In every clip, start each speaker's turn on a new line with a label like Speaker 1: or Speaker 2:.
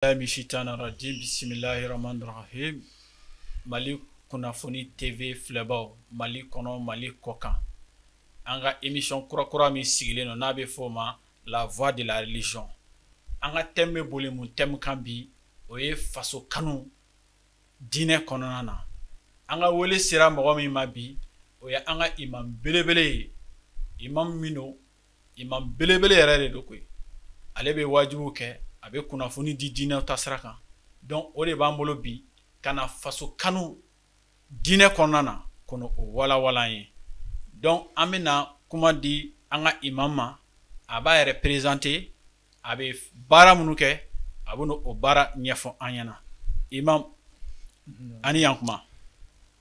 Speaker 1: Mishitanarajim bisimilahi rahmani rahim. Mali kunnafoni TV filɛbaw, Mali kɔnɔ, Mali kɔ kan, an ka émission kura min sigilen don, n'a bɛ fɔ o ma La Voix de la religion. An ka thème bɛ boli mun thème kan bi? O ye faso kanu diinɛ kɔnɔna na. An ka wele sera mɔgɔ min ma bi, o ye an ka imam belebele ye. Imam min don, imam belebele yɛrɛ de don koyi. Ale bɛ wajibiw kɛ, a bɛ kunnafoni di diinɛ ta sira kan. Donc o de b'an bolo bi ka na faso kanu diinɛ kɔnɔna na kɔnɔ, o walawala an ye. Donc an bɛna kuma di an ka imam ma. A b'a yɛrɛ présenter, a bɛ baara minnu kɛ, a bɛ o baara ɲɛfɔ an ɲɛna. Imam, ani yan kuma.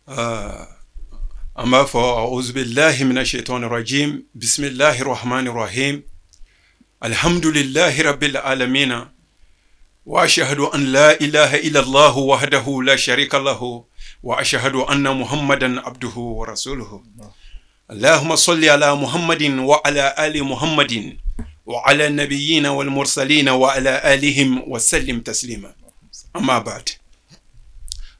Speaker 2: An b'a fɔ auzubillahi mina shaitani rajim, bisimilahi rahmani rahim, alhamdulillahi rabbil alamina, wa ashhadu an la ilaha illallah wahdahu la sharika lahu, wa ashhadu anna muhammadan abduhu wa rasuluhu. Allahumma salli ala Muhammadin wa ala ali Muhammadin wa ala nabiyyina wal mursalina wa ala alihim wa sallim taslima. Amma ba'd,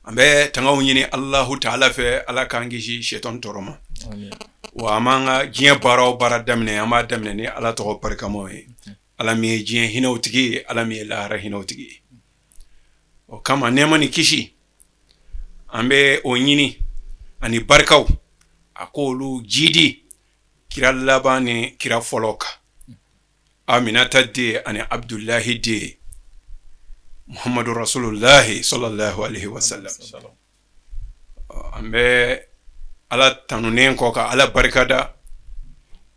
Speaker 2: an bɛ tangaw ɲini Allahu Taala fɛ, Ala k'an kisi shaitan tɔɔrɔ ma. Wa an b'an ka diɲɛ baara o baara daminɛ, an b'a daminɛ ni Ala tɔgɔ barikamaw ye, Ala min ye diɲɛ hinɛw tigi ye, Ala min ye lahara hinɛw tigi ye. O kama, nɛɛma ni kisi, an bɛ o ɲini ani barikaw, a k'olu jidi kira laban ni kira fɔlɔ kan, Aminata den ani Abdulahi den, Muhammadu Rasulullahi sallallahu alaihi wasallam. An bɛ Ala tanunen kɔ ka Ala barikada.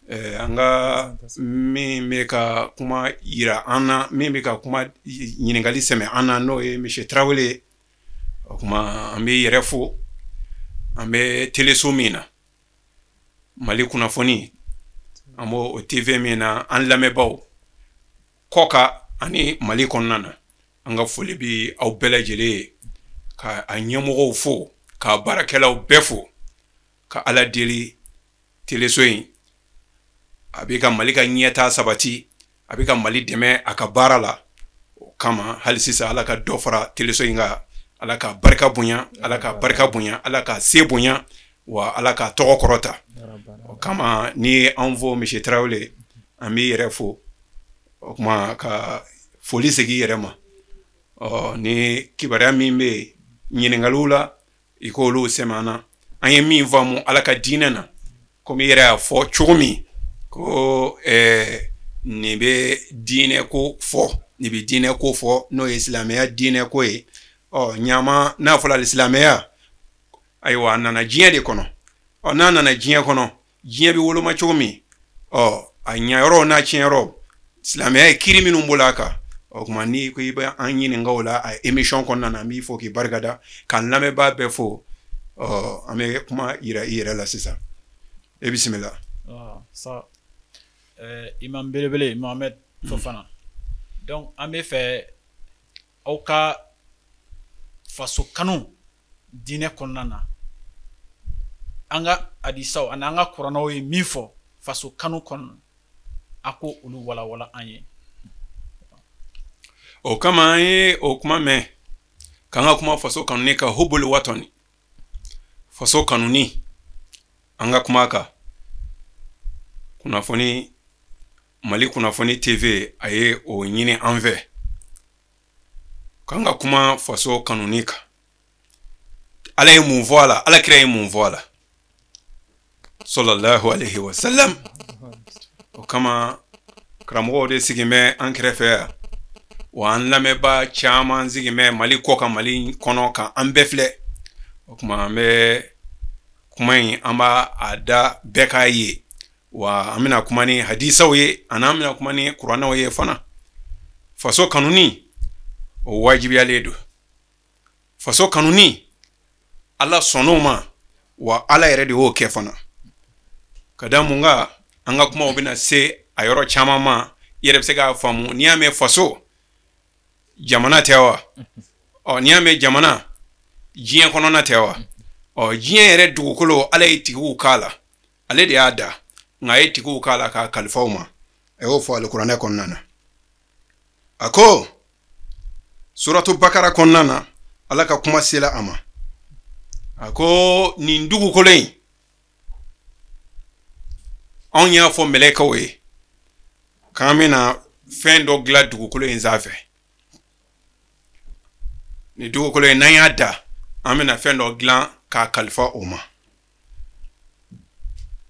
Speaker 2: An ka min bɛ ka kuma yira an na, min bɛ ka kuma ɲininkali sɛmɛ an na, n'o ye Monsieur Tarawele ye. O kuma, an bɛ yɛrɛ fo. An bɛ teleso min na, Mali kunnafoni, an b'o o TV min na, an lamɛnbaaw kɔka ani Mali kɔnɔna na, an ka foli bi aw bɛɛ lajɛlen ye, ka a ɲɛmɔgɔw fo, ka baarakɛlaw bɛɛ fo, ka Ala deli teleso in a bɛ ka Mali ka ɲɛtaa sabati, a bɛ ka Mali dɛmɛ a ka baara la. O kama, hali sisan, Ala ka dɔ fara teleso in kan, Ala ka barika bonya, Ala ka barika bonya, Ala ka se bonya, wa Ala ka tɔgɔ kɔrɔta. O kama, ni ye an fo, Monsieur Tarawele, an b'i yɛrɛ fo. O kuma, ka foli segin i yɛrɛ ma. Ɔ ni kibaruya min bɛ yen ɲininkaliw la, i k'olu sɛmɛ an na. An ye min faamu Ala ka diinɛ na, komi i yɛrɛ y'a fɔ cogo min ko nin bɛ diinɛ ko fɔ, nin bɛ diinɛ ko fɔ, n'o ye silamɛya diinɛ ko ye. Ɔ ɲama n'a fɔra ali silamɛya, ayiwa, a nana diɲɛ de kɔnɔ. Ɔ n'a nana diɲɛ kɔnɔ, diɲɛ bɛ woloma cogo min, ɔ a ɲɛyɔrɔ n'a tiɲɛyɔrɔ, silamɛya ye kiiri minnu bolo a kan. O tuma, n'i ko i bɛ an ɲininka o la a émission kɔnɔna na, an b'i fo k'i barikada, k'an lamɛnbaa bɛɛ fo. Ɔ an bɛ kuma yira i yɛrɛ la sisan, e bisimila.
Speaker 1: Sa imam belebele Mohamed Fofana, donc an bɛ fɛ aw ka faso kanu diinɛ kɔnɔna na, an ka hadisaw ani an ka kuranɛw ye min fɔ faso kanu kɔnɔ, a ko olu walawala an ye.
Speaker 2: O kama, an ye o kuma mɛn k'an ka kuma faso kanuni ka, hubul watani, faso kanuni, an ka kuma kan. Kunnafoni, Mali kunnafoni TV, a ye o ɲini an fɛ k'an ka kuma faso kanuni kan. Ala ye mun fɔ a la? Ala kira ye mun fɔ a la, sallallahu alaihi wasallam? O kama, karamɔgɔw de sigin bɛ an kɛrɛfɛ yan, wa an lamɛnbaa caman sigin bɛ Mali kɔ kan, Mali kɔnɔ, kan an bɛɛ filɛ. O tuma, an bɛ kuma in, an b'a a da bɛɛ k'a ye. Wa an bɛna kuma ni hadisaw ye, ani an bɛna kuma ni kuranɛw ye fana. Faso kanuni, o wajibiyalen don. Faso kanuni, Ala sɔnn'o ma, wa Ala yɛrɛ de y'o kɛ fana. Ka da mun kan? An ka kumaw bɛna se a yɔrɔ caman ma, i yɛrɛ bɛ se k'a faamu. N'i y'a mɛn faso, jamana tɛ wa? Ɔ n'i y'a mɛn jamana, diɲɛ kɔnɔna tɛ wa? Ɔ diɲɛ yɛrɛ dugukolo, Ala ye tigiw k'a la. Ale de y'a da, nka a ye tigiw k'a la k'a kalifa u ma. A y'o fɔ alikuranɛ kɔnɔna na, a ko Suratu Bakara kɔnɔna na, Ala ka kuma sela a ma. A ko nin dugukolo in, anw y'a fɔ mɛlɛkɛw ye k'an bɛna fɛn dɔ dilan dugukolo in sanfɛ. Nin dugukolo in, n'an y'a da, an bɛna fɛn dɔ dilan k'a kalifa o ma.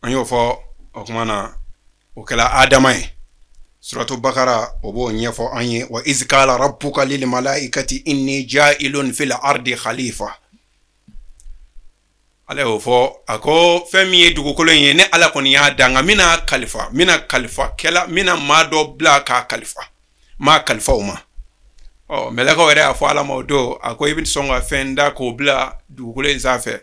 Speaker 2: An y'o fɔ o tuma na, o kɛla Adama ye. Suratu Bakara, o b'o ɲɛfɔ an ye: wa iz qala rabbuka lil malaikati inni ja'ilun fil ardi khalifa. Ala y'o fɔ, a ko fɛn min ye dugukolo in ye, ne Ala kɔni y'a da, nka n bɛna kalifa, n bɛna kalifa kɛla, n bɛna maa dɔ bila k'a kalifa, n b'a kalifa o ma. Ɔ, mɛlɛkɛw yɛrɛ y'a fɔ Ala ma o don, a ko i bɛ sɔn ka fɛn da k'o bila dugukolo in sanfɛ,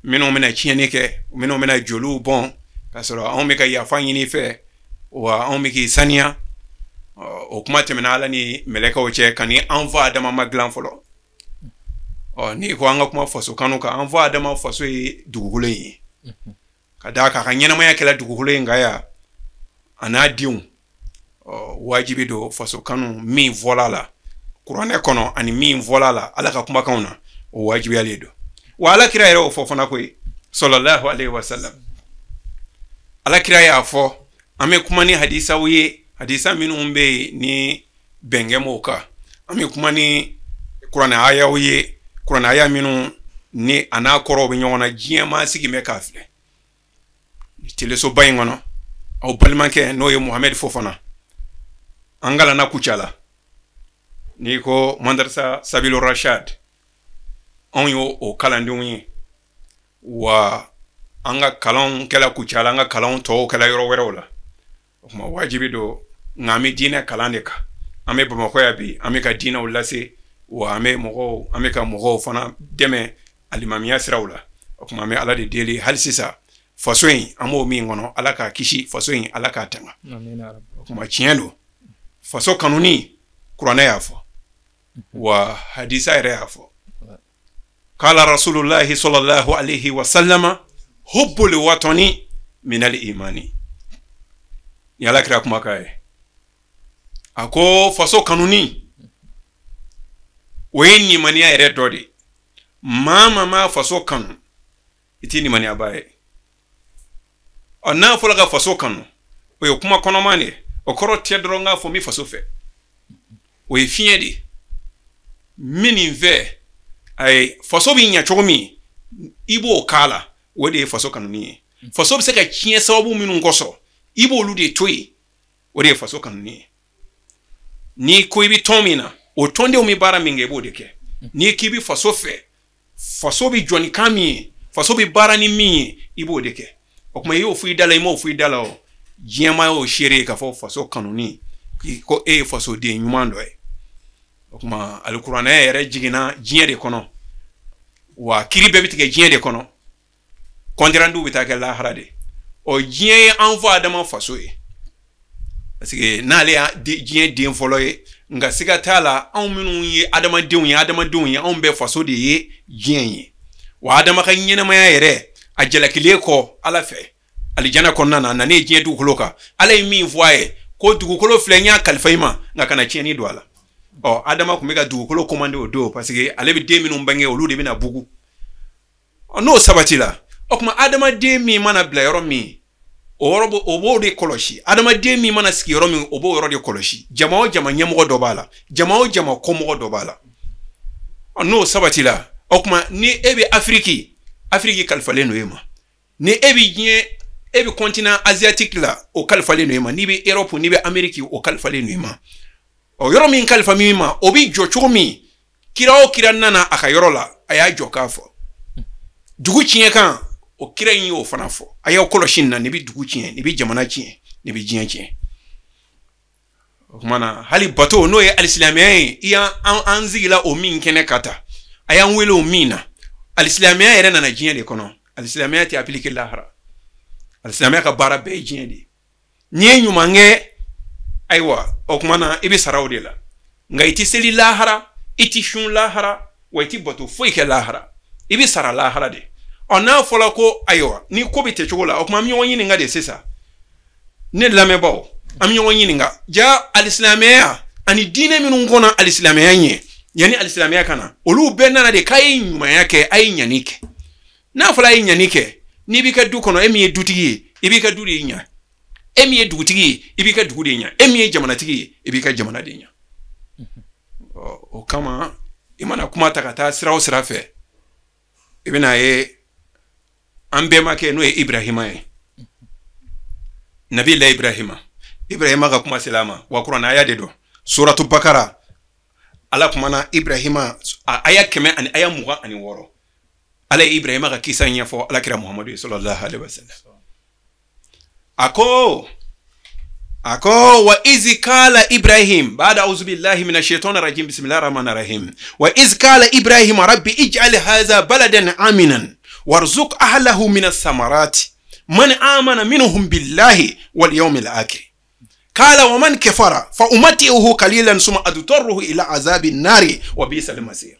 Speaker 2: minnu bɛna tiɲɛni kɛ, minnu bɛna joliw bɔn, k'a sɔrɔ anw bɛ ka yafa ɲini i fɛ, wa anw bɛ k'i saniya. O kuma tɛmɛna Ala ni mɛlɛkɛw cɛ ka ni an fa Adama ma dilan fɔlɔ. Ɔ, n'i ko an ka kuma faso kanu kan, an fa Adama faso ye dugukolo in ye, ka d'a kan a ka ɲɛnamaya kɛla dugukolo in kan yan, a n'a denw. Ɔ, wajibi don, faso kanu min fɔla la kuranɛ kɔnɔ ani min fɔla la Ala ka kumakanw na, o wajibiyalen don. Wa Ala kira yɛrɛ y'o fɔ fana koyi, sallallahu alaihi wasallam. Ala kira y'a fɔ, an bɛ kuma ni hadisaw ye, hadisa minnu bɛ yen ni bɛnkɛ m'o kan. An bɛ kuma ni kuranɛ ayaw ye, kuranɛ aya minnu ni a n'a kɔrɔw bɛ ɲɔgɔn na. Diɲɛ maa sigi bɛ k'a filɛ telesoba in kɔnɔ. Aw balimakɛ, n'o ye Muhamɛdi Fofana, an kalanna Kucala. N'i ko Madarasa Sabilu Rashad, anw y'o o kalandenw ye. Wa an ka kalanw kɛla Kucala, an ka kalanw tɔw kɛla yɔrɔ wɛrɛw la. O tuma wajibi don, nka an bɛ diinɛ kalan de kan. An bɛ Bamakɔ yan bi, an bɛ ka diinɛw lase, wa an bɛ mɔgɔw, an bɛ ka mɔgɔw fana dɛmɛ alimamiya siraw la. O tuma an bɛ Ala de deli hali sisan, faso in, an b'o min kɔnɔ, Ala k'a kisi, faso in, Ala k'a tanga. O tuma tiɲɛ don, faso kanuni, kuranɛ y'a fɔ, wa hadisa yɛrɛ y'a fɔ. Kala rasulullahi sallallahu alaihi wa sallama hubbul watani minal imani. Ni Ala kira kumakan ye, a ko faso kanuni, o ye nimaniya yɛrɛ dɔ de. Maa maa ma faso kanu, i ti nimaniyaba ye. Ɔ, n'a fɔra ka faso kanu, o ye kuma kɔnɔman de ye. O kɔrɔ tɛ dɔrɔn k'a fɔ n bɛ faso fɛ. O ye fiɲɛ de ye n bɛ nin fɛ. Ayi, faso bɛ ɲɛ cogo min, i b'o k'a la, o de ye faso kanuni ye. Faso bɛ se ka tiɲɛ sababu minnu kosɔn, i b'olu de to yen, o de ye faso kanuni ye. N'i ko i bɛ tɔn min na, o tɔndenw bɛ baara min kɛ, i b'o de kɛ. N'i k'i bɛ faso fɛ, faso bɛ jɔ ni kan min ye, faso bɛ baara ni min ye, i b'o de kɛ. O tuma i y'o fɔ i da la, i m'o fɔ i da la, o diɲɛmaa y'o seere ye k'a fɔ faso kanuni, ko e ye fasoden ɲuman dɔ ye. O tuma alikuranɛ yɛrɛ jiginna diɲɛ de kɔnɔ, wa kiri bɛɛ bɛ tigɛ diɲɛ de kɔnɔ, compte rendu bɛ taa kɛ lahara de. Ɔ, diɲɛ ye an fa Adama faso ye, parce que n'ale y'a diɲɛ den fɔlɔ ye. Nka siga t'a la, anw minnu ye adamadenw ye, adamadenw ye, anw bɛɛ faso de ye diɲɛ ye. Wa Adama ka ɲɛnamaya yɛrɛ, a jalakilen kɔ Ala fɛ alijana kɔnɔna na, a nanen diɲɛ dugukolo kan, Ala ye min fɔ a ye ko dugukolo filɛ, n y'a kalifa i ma, nka kana tiɲɛni don a la. Ɔ, Adama tun bɛ ka dugukolo commandé o don, parce que ale bɛ den minnu bange, olu de bɛna bugu. Ɔ, n'o sabatila, o tuma adamaden min mana bila yɔrɔ min, o yɔrɔ o b'o de kɔlɔsi. Adamaden min mana sigi yɔrɔ min, o b'o yɔrɔ de kɔlɔsi. Jama o jama, ɲɛmɔgɔ dɔ b'a la. Jama o jama, kɔmɔgɔ dɔ b'a la. Ɔ, n'o sabatila, o tuma ni e bɛ Afiriki, Afiriki kalifalen don e ma. Ni e bɛ diɲɛ, e bɛ continent asiatique la, o kalifalen don e ma. N'i bɛ Europe, n'i bɛ Amérique, o kalifalen don e ma. Ɔ, yɔrɔ min kalifa min ma, o bɛ jɔ cogo min, kira o kira nana a ka yɔrɔ la, a y'a jɔ k'a fɔ dugu tiɲɛ kan, o kira in y'o fana fɔ: a y'aw kɔlɔsi nin na, nin bɛ dugu tiɲɛ, nin bɛ jamana tiɲɛ, nin bɛ diɲɛ tiɲɛ. O tuma na hali bato, n'o ye alisilamɛya ye, i y'an an sigila o min kɛnɛ ka ta, a y'an wele o min na, alisilamɛya yɛrɛ nana diɲɛ de kɔnɔ. Alisilamɛya tɛ appliquer lahara. Alisilamɛya ka baara bɛɛ ye diɲɛ de ye. N'i ye ɲuman kɛ, ayiwa, o tuma na i bɛ sara o de la. Nka i tɛ seli lahara, i tɛ sun lahara, wa i tɛ bato foyi kɛ lahara, i bɛ sara lahara de. Ɔ, n'a fɔra ko ayiwa, ni ko bɛ ten cogo la, o tuma an bɛ ɲɔgɔn ɲininka de sisan. Ne lamɛnbaaw, an bɛ ɲɔgɔn ɲininka: ja alisilamɛya ani diinɛ minnu kɔnna alisilamɛya ɲɛ Yanni alisilamɛya ka na, olu bɛɛ nana de k'a ye ɲumanya kɛ, a ye ɲani kɛ. N'a fɔra a ye ɲani kɛ, n'i b'i ka du kɔnɔ, e min ye dutigi ye, i b'i ka du de ɲa. E min ye dugutigi ye, i b'i ka dugu de ɲa. E min ye jamanatigi ye, i b'i ka jamana de ɲa. O kama i mana kuma ta ka taa sira o sira fɛ, i bɛna ye an bɛnbakɛ n'o ye Ibrahima ye, Nabila Ibrahima. Ibrahima ka kuma sera a ma, wa kuranɛ aya de don, suratu Bakara, Ala kumana Ibrahima a aya 126. Ala ye Ibrahima ka kisa ɲɛfɔ Ala kira Muhamadu ye sallallahu alaihi wasallam. A ko wa izi kala Ibrahim ba'da auzu billahi minash shaitani rajim bismillahir rahmanir rahim wa iz kala Ibrahim rabbi ij'al hadha baladan aminan warzuq ahlahu minas samarati man amana minhum billahi wal yawmil akhir kala wa man kafara fa umati'uhu qalilan summa adtarruhu ila azabin nari wa bi'sal masir.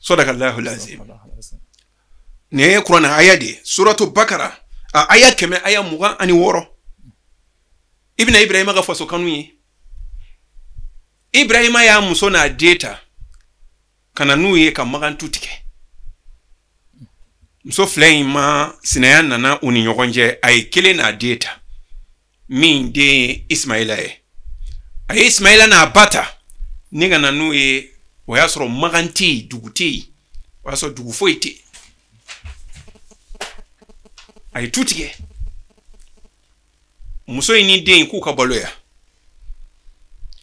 Speaker 2: Sadaqallahu alazim. Ne Qur'an aya de suratu Bakara a aya 126. Ibn Ibrahima ka faso kanu ye. Ibrahima y'a muso n'a den ta ka na n'u ye ka Makan tu tigɛ. Muso fila in ma sinaya nana u ni ɲɔgɔn cɛ, a ye kelen n'a den ta min den ye Ismaila ye. A ye Ismaila n'a ba ta ni ka na n'u ye, o y'a sɔrɔ Makan tɛ yen, dugu tɛ yen, o y'a sɔrɔ dugu foyi tɛ yen. A ye tu tigɛ. Muso in ni den in k'u ka balo yan.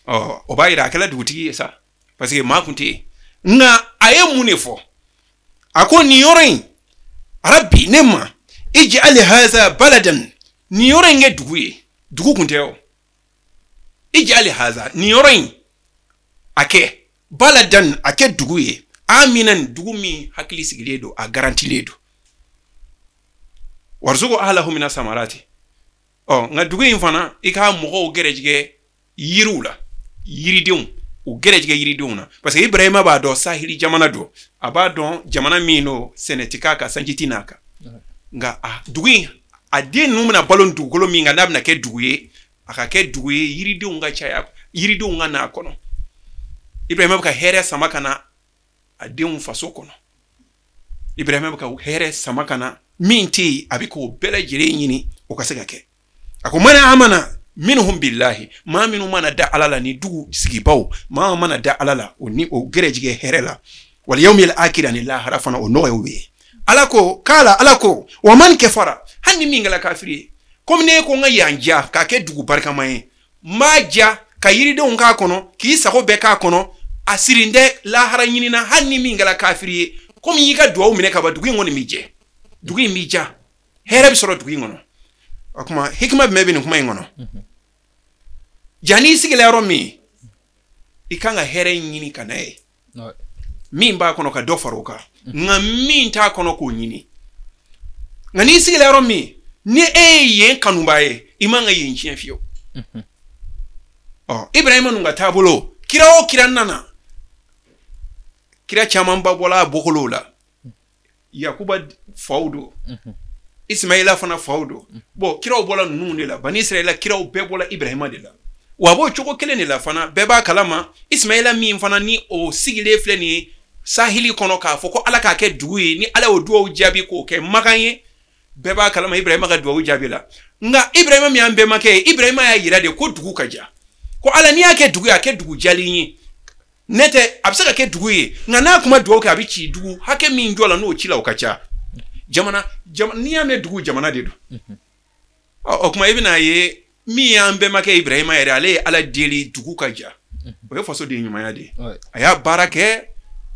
Speaker 2: Ɔ, o b'a yira a kɛla dugutigi ye sa, parce que maa kun tɛ yen. Nka a ye mun de fɔ? A ko nin yɔrɔ in, Rabbi ne ma ij'al haza baladan, nin yɔrɔ in kɛ dugu ye. Dugu kun tɛ o. Ij'al haza, nin yɔrɔ in a kɛ baladan, a kɛ dugu ye. Aminan, dugu min hakili sigilen don, a garantilen don. Warzuqu ahlahu mina samarati. Ɔ, nka dugu in fana i k'a mɔgɔw gɛrɛjigɛ yiriw la, yiridenw, u gɛrɛjigɛ yiridenw na, parce que Ibrahima b'a dɔn sahili jamana don, a b'a dɔn jamana min don sɛnɛ ti k'a kan, sanji ti n'a kan. Nka a dugu in, a den ninnu bɛna balo dugukolo min kan, n'a bɛna kɛ dugu ye, a ka kɛ dugu ye yiridenw ka caya, yiridenw ka n'a kɔnɔ. Ibrahima bɛ ka hɛrɛ sama ka na a denw faso kɔnɔ. Ibrahima bɛ ka hɛrɛ sama ka na min tɛ yen, a bɛ k'o bɛɛ lajɛlen ɲini o ka se ka kɛ. A ko mana amana minhum billahi, maa minnu mana da Ala la, ni dugu sigibaw, maa mana da Ala la, o ni o gɛrɛjigɛ hɛrɛ la, wal yawmil akhir, ani lahara fana o nɔgɔya u ye. Ala ko kala, Ala ko wa man kafara, hali ni min kɛla kafiri ye, komi ne ko n ka yan ja k'a kɛ dugu barikama ye, n b'a ja ka yiridenw k'a kɔnɔ, k'i sago bɛɛ k'a kɔnɔ, a sirin tɛ lahara ɲinina, hali ni min kɛla kafiri ye, komi y'i ka duwawu minɛ ka ban, dugu in kɔni b'i jɛ, dugu in b'i ja, hɛrɛ bɛ sɔrɔ dugu in kɔnɔ. O kuma hikima jumɛn bɛ nin kuma in kɔnɔ? Ja n'i sigila yɔrɔ min, i kan ka hɛrɛ ɲini ka n'a ye, min b'a kɔnɔ ka dɔ fara o kan, nka min t'a kɔnɔ k'o ɲini. Nka n'i sigila yɔrɔ min, ni e ye yen kanubaa ye, i man ka yen tiɲɛ fiyewu. Ɔ, Ibrahima ninnu ka taabolo, kira o kira nana, kira camanba bɔla a bɔkolow la. Yakuba faw don, Ismaila fana faw don. Bon, kiraw bɔla ninnu de la, Bani Israila kiraw bɛɛ bɔla Ibrahima de la. Wa a b'o cogo kelen de la fana, bɛɛ b'a kalama, Ismaila min fana ni o sigilen filɛ nin ye sahili kɔnɔ k'a fɔ ko Ala k'a kɛ dugu ye, ni Ala y'o duwawu jaabi k'o kɛ Makan ye, bɛɛ b'a kalama Ibrahima ka duwawu jaabi la. Nka Ibrahima min y'an bɛnbakɛ ye, Ibrahima y'a yira de ko dugu ka ja, ko Ala n'i y'a kɛ dugu ye, a kɛ dugu jalen ye. Ne tɛ, a bɛ se ka kɛ dugu ye, nka n'a kuma duwawu kɛ, a bɛ ci dugu hakɛ min jɔ la, n'o ci la o ka ca. Jamana, n'i y'a mɛn dugu, jamana de don. Ɔ, o tuma i bɛna ye min y'an bɛnbakɛ Ibrahima yɛrɛ, ale ye Ala deli dugu ka ja. O ye fasoden ɲumanya de ye. A y'a baara kɛ,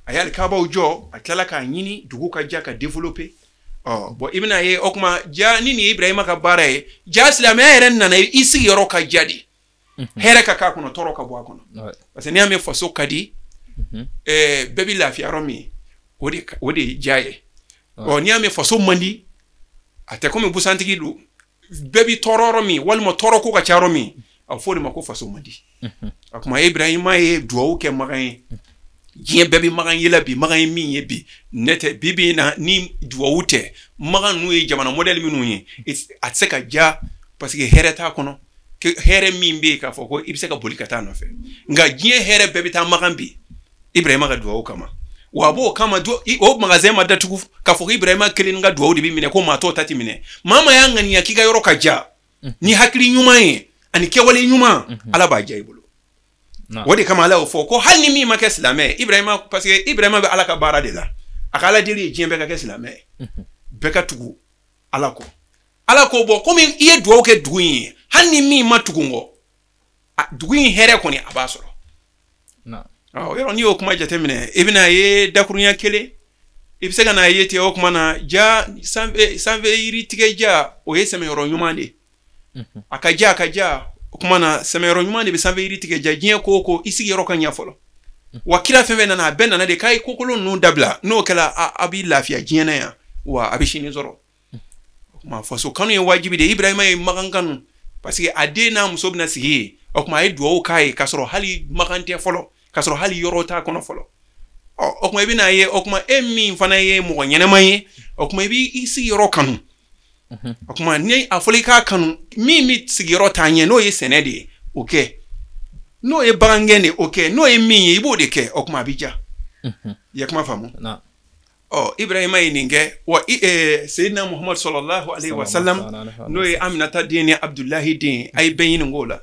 Speaker 2: a ye alikabaw jɔ, a tilala k'a ɲini dugu ka ja ka développer. Ɔ, bon, i bɛna ye o tuma ja ni nin ye Ibrahima ka baara ye, ja silamɛya yɛrɛ nana i sigiyɔrɔ ka ja de. Hɛrɛ ka k'a kɔnɔ, tɔɔrɔ ka bɔ a kɔnɔ. Parce que n'i y'a mɛn faso ka di, bɛɛ bɛ lafiya yɔrɔ min, o de ye ja ye. Ɔ, n'i y'a mɛn faso man di, a tɛ komi busantigi don, bɛɛ bɛ tɔɔrɔ yɔrɔ min, walima tɔɔrɔ ko ka ca yɔrɔ min, a bɛ fɔ o de ma ko faso man di. O tuma Ibrahima ye duwawu kɛ Makan ye. Diɲɛ bɛɛ bɛ Makan ye la bi, Makan ye min ye bi, ne tɛ bi bi in na ni duwawu tɛ, Makan ninnu ye jamana modèle minnu ye, a tɛ se ka ja, parce que hɛrɛ t'a kɔnɔ. Hɛrɛ min bɛ yen k'a fɔ ko i bɛ se ka boli ka taa nɔfɛ, nka diɲɛ hɛrɛ bɛɛ bɛ taa Makan bi. Ibrahima ka duwawu kama. Wa a b'o kama o magasin ma datugu k'a fɔ ko Ibrahima kelen ka duwawu de bɛ minɛ, ko maa tɔw ta ti minɛ. Maa maa y'a ŋaniya k'i ka yɔrɔ ka ja ni hakili ɲuman ye ani kɛwale ɲuman, Ala b'a diya i bolo. O de kama Ala y'o fɔ ko hali ni min ma kɛ silamɛ ye, Ibrahima, parce que Ibrahima bɛ Ala ka baara de la. A ka Ala deli ye diɲɛ bɛɛ ka kɛ silamɛ ye, bɛɛ ka tugu Ala kɔ. Ala ko bɔ komi i ye duwawu kɛ dugu in ye, hali ni min ma tugu n kɔ, dugu in hɛrɛ kɔni a b'a sɔrɔ. Yɔrɔ n'i y'o kuma jateminɛ, i bɛna ye dakurunya kelen, i bɛ se ka n'a ye ten. O kuma na ja sanfɛ yiri tigɛ ja, o ye sɛmɛyɔrɔ ɲuman de ye. A ka ja, a ka ja. O kuma na sɛmɛyɔrɔ ɲuman de bɛ sanfɛ yiri tigɛ ja. Diɲɛ ko o ko, i sigiyɔrɔ ka ɲɛ fɔlɔ. Wa kira fɛn fɛn nana, a bɛɛ nana de k'a ye kokolon ninnu dabila. N'o kɛra, a b'i lafiya diɲɛ na yan, wa a bɛ sini sɔrɔ. O kuma faso kanu ye wajibi de ye. Ibrahima ye Makan kanu parce que a den n'a muso bɛna sigi yen. O kuma a ye duwawu k'a ye k'a sɔrɔ hali Makan tɛ fɔlɔ, k'a sɔrɔ hali yɔrɔ t'a kɔnɔ fɔlɔ. Ɔ o kuma i bɛna ye, o kuma e min fana ye mɔgɔ ɲɛnɛma ye, o kuma i b'i sigiyɔrɔ kanu. O kuma ni a fɔra i k'a kanu, min bɛ sigiyɔrɔ taa ɲɛ, n'o ye sɛnɛ de ye, o kɛ. N'o ye bagangɛn de ye, o kɛ. N'o ye min ye, i b'o de kɛ. O kuma a bɛ ja. I ye kuma faamu? Ɔ Ibrahima ye nin kɛ. Wa Seyidina Muhamadu sallallahu alaihi wa sallam, n'o ye Aminata den ni Abudulayi den, a ye bɛɛ ɲininka o la.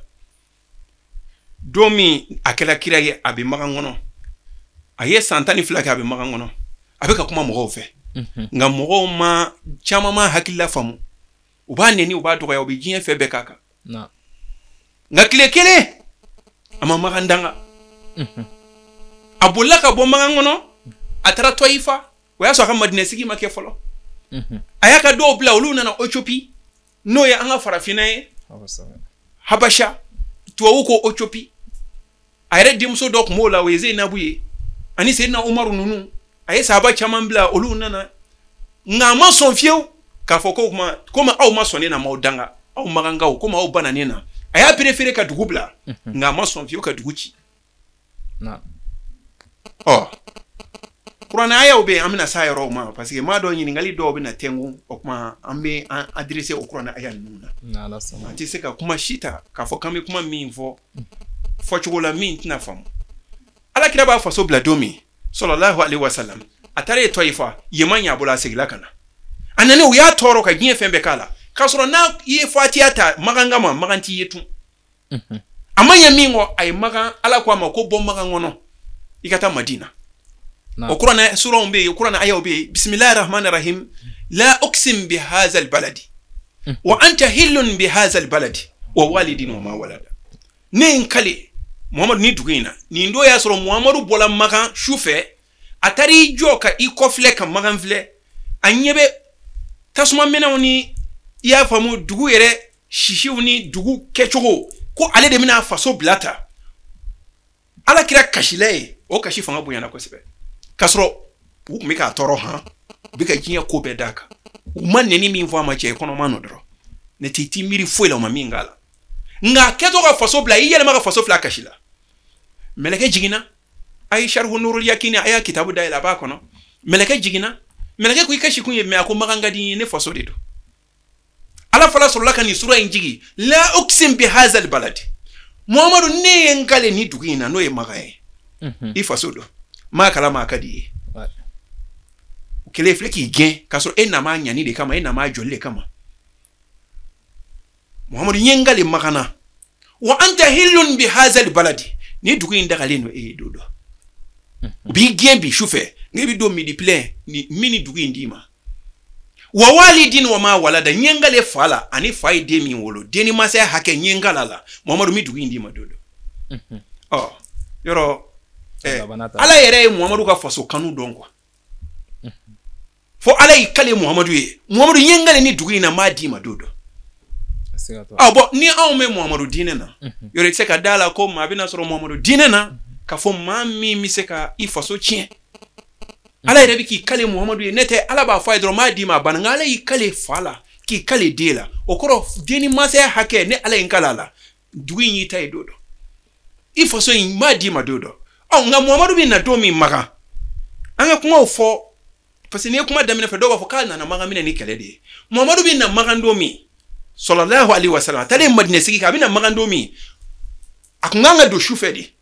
Speaker 2: Don min a kɛra kira ye, a bɛ Makan kɔnɔ. A ye san 12 kɛ, a bɛ Makan kɔnɔ. A bɛ ka kuma mɔgɔw fɛ. Nka mɔgɔw ma caman ma hakilila faamu. U b'a nɛni, u b'a dɔgɔya, u bɛ diɲɛ fɛn bɛɛ k'a kan. Nka tile kelen a ma Makan danga. A bolila ka bɔ Makan kɔnɔ, a taara Tɔyifa. O y'a sɔrɔ a ka Madinɛ sigi ma kɛ fɔlɔ. A y'a ka dɔw bila, olu nana Ethiopie, n'o ye an ka farafinna ye, Habasha, tubabu ko Ethiopie. A yɛrɛ denmuso dɔ tun b'o la, o ye Zeinabu ye, ani Seyidina Umaru ninnu. A ye sahaba caman bila, olu nana. Nka a ma sɔn fiyewu k'a fɔ ko kuma komi aw ma sɔn ne na, m'aw danga, aw makankaw, komi aw banna ne na. A y'a préféré ka dugu bila, nka a ma sɔn fiyewu ka dugu ci. Ɔ kuranɛ ayaw bɛ yen, an bɛna s'a yɔrɔw ma parce que maa dɔw ɲininkali dɔw bɛ na tɛnku. O kuma an bɛ an adressé o kuranɛ aya ninnu na. An tɛ se ka kuma si ta k'a fɔ k'an bɛ kuma min fɔ fɔcogo la min tɛna faamu. Ala kira b'a faso bila don min, sallallahu alaihi wa sallam, a taara yen Tɔyifa, yen ma ɲɛ a bolo, a seginna ka na. A nana, u y'a tɔɔrɔ ka diɲɛ fɛn bɛɛ k'a la, k'a sɔrɔ n'a ye Fatiya ta Makan kama, Makan t'i ye tun. A ma ɲɛ min kɔ, a ye Makan, Ala ko a ma ko bɔ Makan kɔnɔ, i ka taa Madina. O kuranɛ suraw bɛ yen, o kuranɛ ayaw bɛ yen. Bisimilahi rahmani rahim, la uqsim bi hazal baladi wa anta hillun bi hazal baladi wa walidin wa ma walada. Ne ye n kale Muhamadu ni dugu in na. Nin don y'a sɔrɔ Muhamadu bɔla Makan su fɛ, a taara i jɔ ka i kɔfilɛ ka Makan filɛ. A ɲɛ bɛ tasuma minɛnw ni, i y'a faamu, dugu yɛrɛ sisiw ni dugu kɛcogo, ko ale de bɛna a faso bila ta. Ala kira kasila ye, o kasi fanga bonyana kosɛbɛ. K'a sɔrɔ u tun bɛ k'a tɔɔrɔ han, u bɛ ka diɲɛ ko bɛɛ d'a kan. U ma nɛni min fɔ a ma, cɛ kɔnɔma nɔ dɔrɔn. Ne t'i ti miiri foyi la, u ma min k'a la. Nka a kɛtɔ ka faso bila, i yɛlɛma ka faso fila kasi la. Mɛlɛkɛ jiginna, a ye Sarihu Nurul Yakini, a y'a kitabu dayɛlɛ, a b'a kɔnɔ. Mɛlɛkɛ jiginna, mɛlɛkɛ ko i kasi kun ye mɛ, a ko Makan ka di n ye, ne faso de don. Ala fana sɔrɔla ka nin sura in jigin, la uqsim bi hazal baladi. Muhamadu, ne ye n kale ni dugu in na, n'o ye Makan ye. I faso don. Maa kalama a ka di i ye. O kɛlen filɛ k'i gɛn, k'a sɔrɔ e na ma ɲani de kama, e na ma jɔli de kama. Muhamadu, n ye n kale Makan na. Wa anta hillun bi hazal baladi. Ni dugu in dagalen don e ye don dɔ. U b'i gɛn bi su fɛ, nka i bɛ don midi plein ni min ni dugu in d'i ma. Wa walidin wa ma walada, n ye n kale fa la ani fa ye den min wolo, den ni masaya hakɛ, n ye n kale a la. Muhamadu, n bɛ dugu in d'i ma don dɔ. Ɔ yɔrɔ Ala yɛrɛ ye Muhamadu ka faso kanu dɔn quoi. Fo Ala y'i kale Muhamadu ye, Muhamadu, n ye n kale ni dugu in na, n b'a d'i ma don dɔ. Ɔ bɔn ni anw bɛ Muhamadu diinɛ na, yɔrɔ i tɛ se ka da la ko maa bɛna sɔrɔ Muhamadu diinɛ na k'a fɔ maa min bɛ se ka i faso tiɲɛ. Ala yɛrɛ bɛ k'i kale Muhamadu ye, ne tɛ Ala b'a fɔ a ye dɔrɔn n b'a d'i ma a banna, nka Ala y'i kale fa la k'i kale den la, o kɔrɔ den ni masaya hakɛ, ne Ala ye n kale a la, dugu in y'i ta ye don dɔ, i faso in n b'a d'i ma don dɔ. Ɔ nka Muhamadu bɛ na don min Makan, an ka kumaw fɔ parce que n'i ye kuma daminɛ fɛ, dɔw b'a fɔ k'a nana Makan minɛ ni kɛlɛ de ye. Muhamadu bɛ na Makan don min, sallallahu alaihi wa sallam, a taalen Madinɛ sigi kan, a bɛ na Makan don min, a kun kan ka don su fɛ de.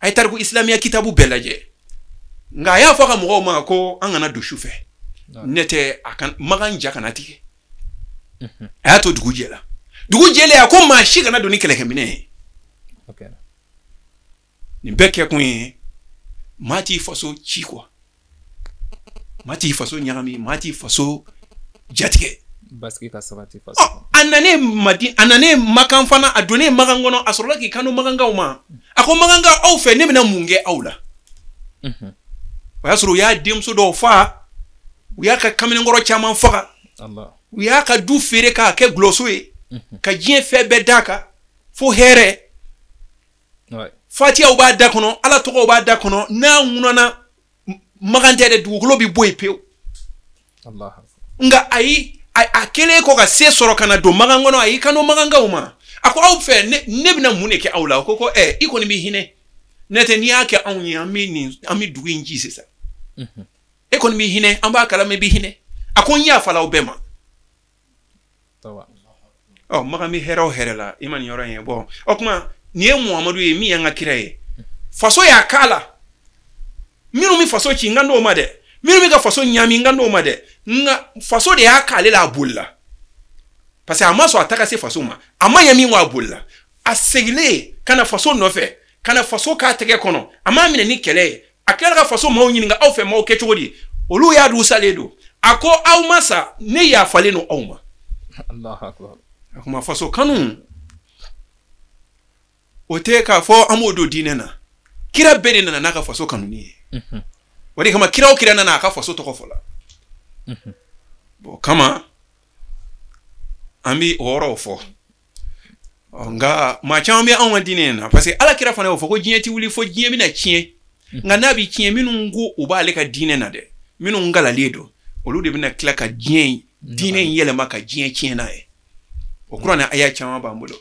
Speaker 2: A ye tariku islamiya kitabu bɛɛ lajɛ. Nka a y'a fɔ a ka mɔgɔw ma ko an kana don su fɛ. Ne tɛ a kan Makan ja kana tigɛ. A y'a to dugu jɛla. Dugu jɛlen a ko maa si kana don ni kɛlɛkɛminɛ ye. Nin bɛɛ kɛkun ye maa t'i faso ci quoi. Maa t'i faso ɲagami, maa t'i faso jatigɛ.
Speaker 3: Basigi ka sabati faso.
Speaker 2: A nanen Madi, a nanen Makan fana, a donnen Makan kɔnɔ, a sɔrɔla k'i kanto Makankaw ma. A ko Makankaw aw fɛ ne bɛna mun kɛ aw la? O y'a sɔrɔ u y'a denmuso dɔw fa, u y'a ka kamalenkɔrɔ caman faga, u y'a ka du feere k'a kɛ gulɔso ye, ka diɲɛ fɛn bɛɛ d'a kan fo hɛrɛ. Fatiyaw b'a da kɔnɔ, Ala tɔgɔw b'a da kɔnɔ, n'a ŋunana Makan tɛ dɛ, dugukolo bɛ bɔ yen pewu. Nka ayi, a kɛlen kɔ ka se sɔrɔ ka na don Makan kɔnɔ, a y'i kanto Makankaw ma. A ko aw fɛ ne bɛna mun de kɛ aw la? A ko ko i kɔni bɛ hinɛ. Ne tɛ n'i y'a kɛ anw ye, an bɛ dugu in ci sisan. E kɔni bɛ hinɛ, an b'a kalama i bɛ hinɛ. A ko n yafala aw bɛɛ ma. Ɔ Makan bɛ hɛrɛ o hɛrɛ la, i ma nin yɔrɔ in ye. Bɔn o tuma nin ye Muhamadu ye min y'an ka kira ye. Faso y'a k'a la. Minnu bɛ faso ci n kan t'o ma dɛ. Minnu bɛ ka faso ɲami n kan t'o ma dɛ. Nka faso de y'a k'ale la, a bolila. Parce que a ma sɔn a ta ka se faso ma. A ma ɲɛ min kɔ, a bolila. A seginnen ka na faso nɔfɛ, ka na faso k'a tɛgɛ kɔnɔ. A m'a minɛ ni kɛlɛ ye. A tilala ka faso maaw ɲininka aw fɛ maaw kɛ cogo di? Olu y'a dun salen don. A ko aw ma sa, ne yafalen don aw ma. A kuma faso kanu o tɛ k'a fɔ an b'o don diinɛ na. Kira bɛɛ de nana n'a ka faso kanuni ye. O de kama kira o kira nana a ka faso tɔgɔ fɔ la. Bon kama an bɛ o yɔrɔw fɔ. Nka maa caman bɛ anw ka diinɛ in na parce que Ala kira fana y'o fɔ ko diɲɛ tɛ wuli fo diɲɛ bɛna tiɲɛ. Nka n'a bɛ tiɲɛ, minnu ko u b'ale ka diinɛ na dɛ, minnu kalalen don, olu de bɛna tila ka diɲɛ diinɛ in yɛlɛma ka diɲɛ tiɲɛ n'a ye. O kuranɛ aya caman b'an bolo,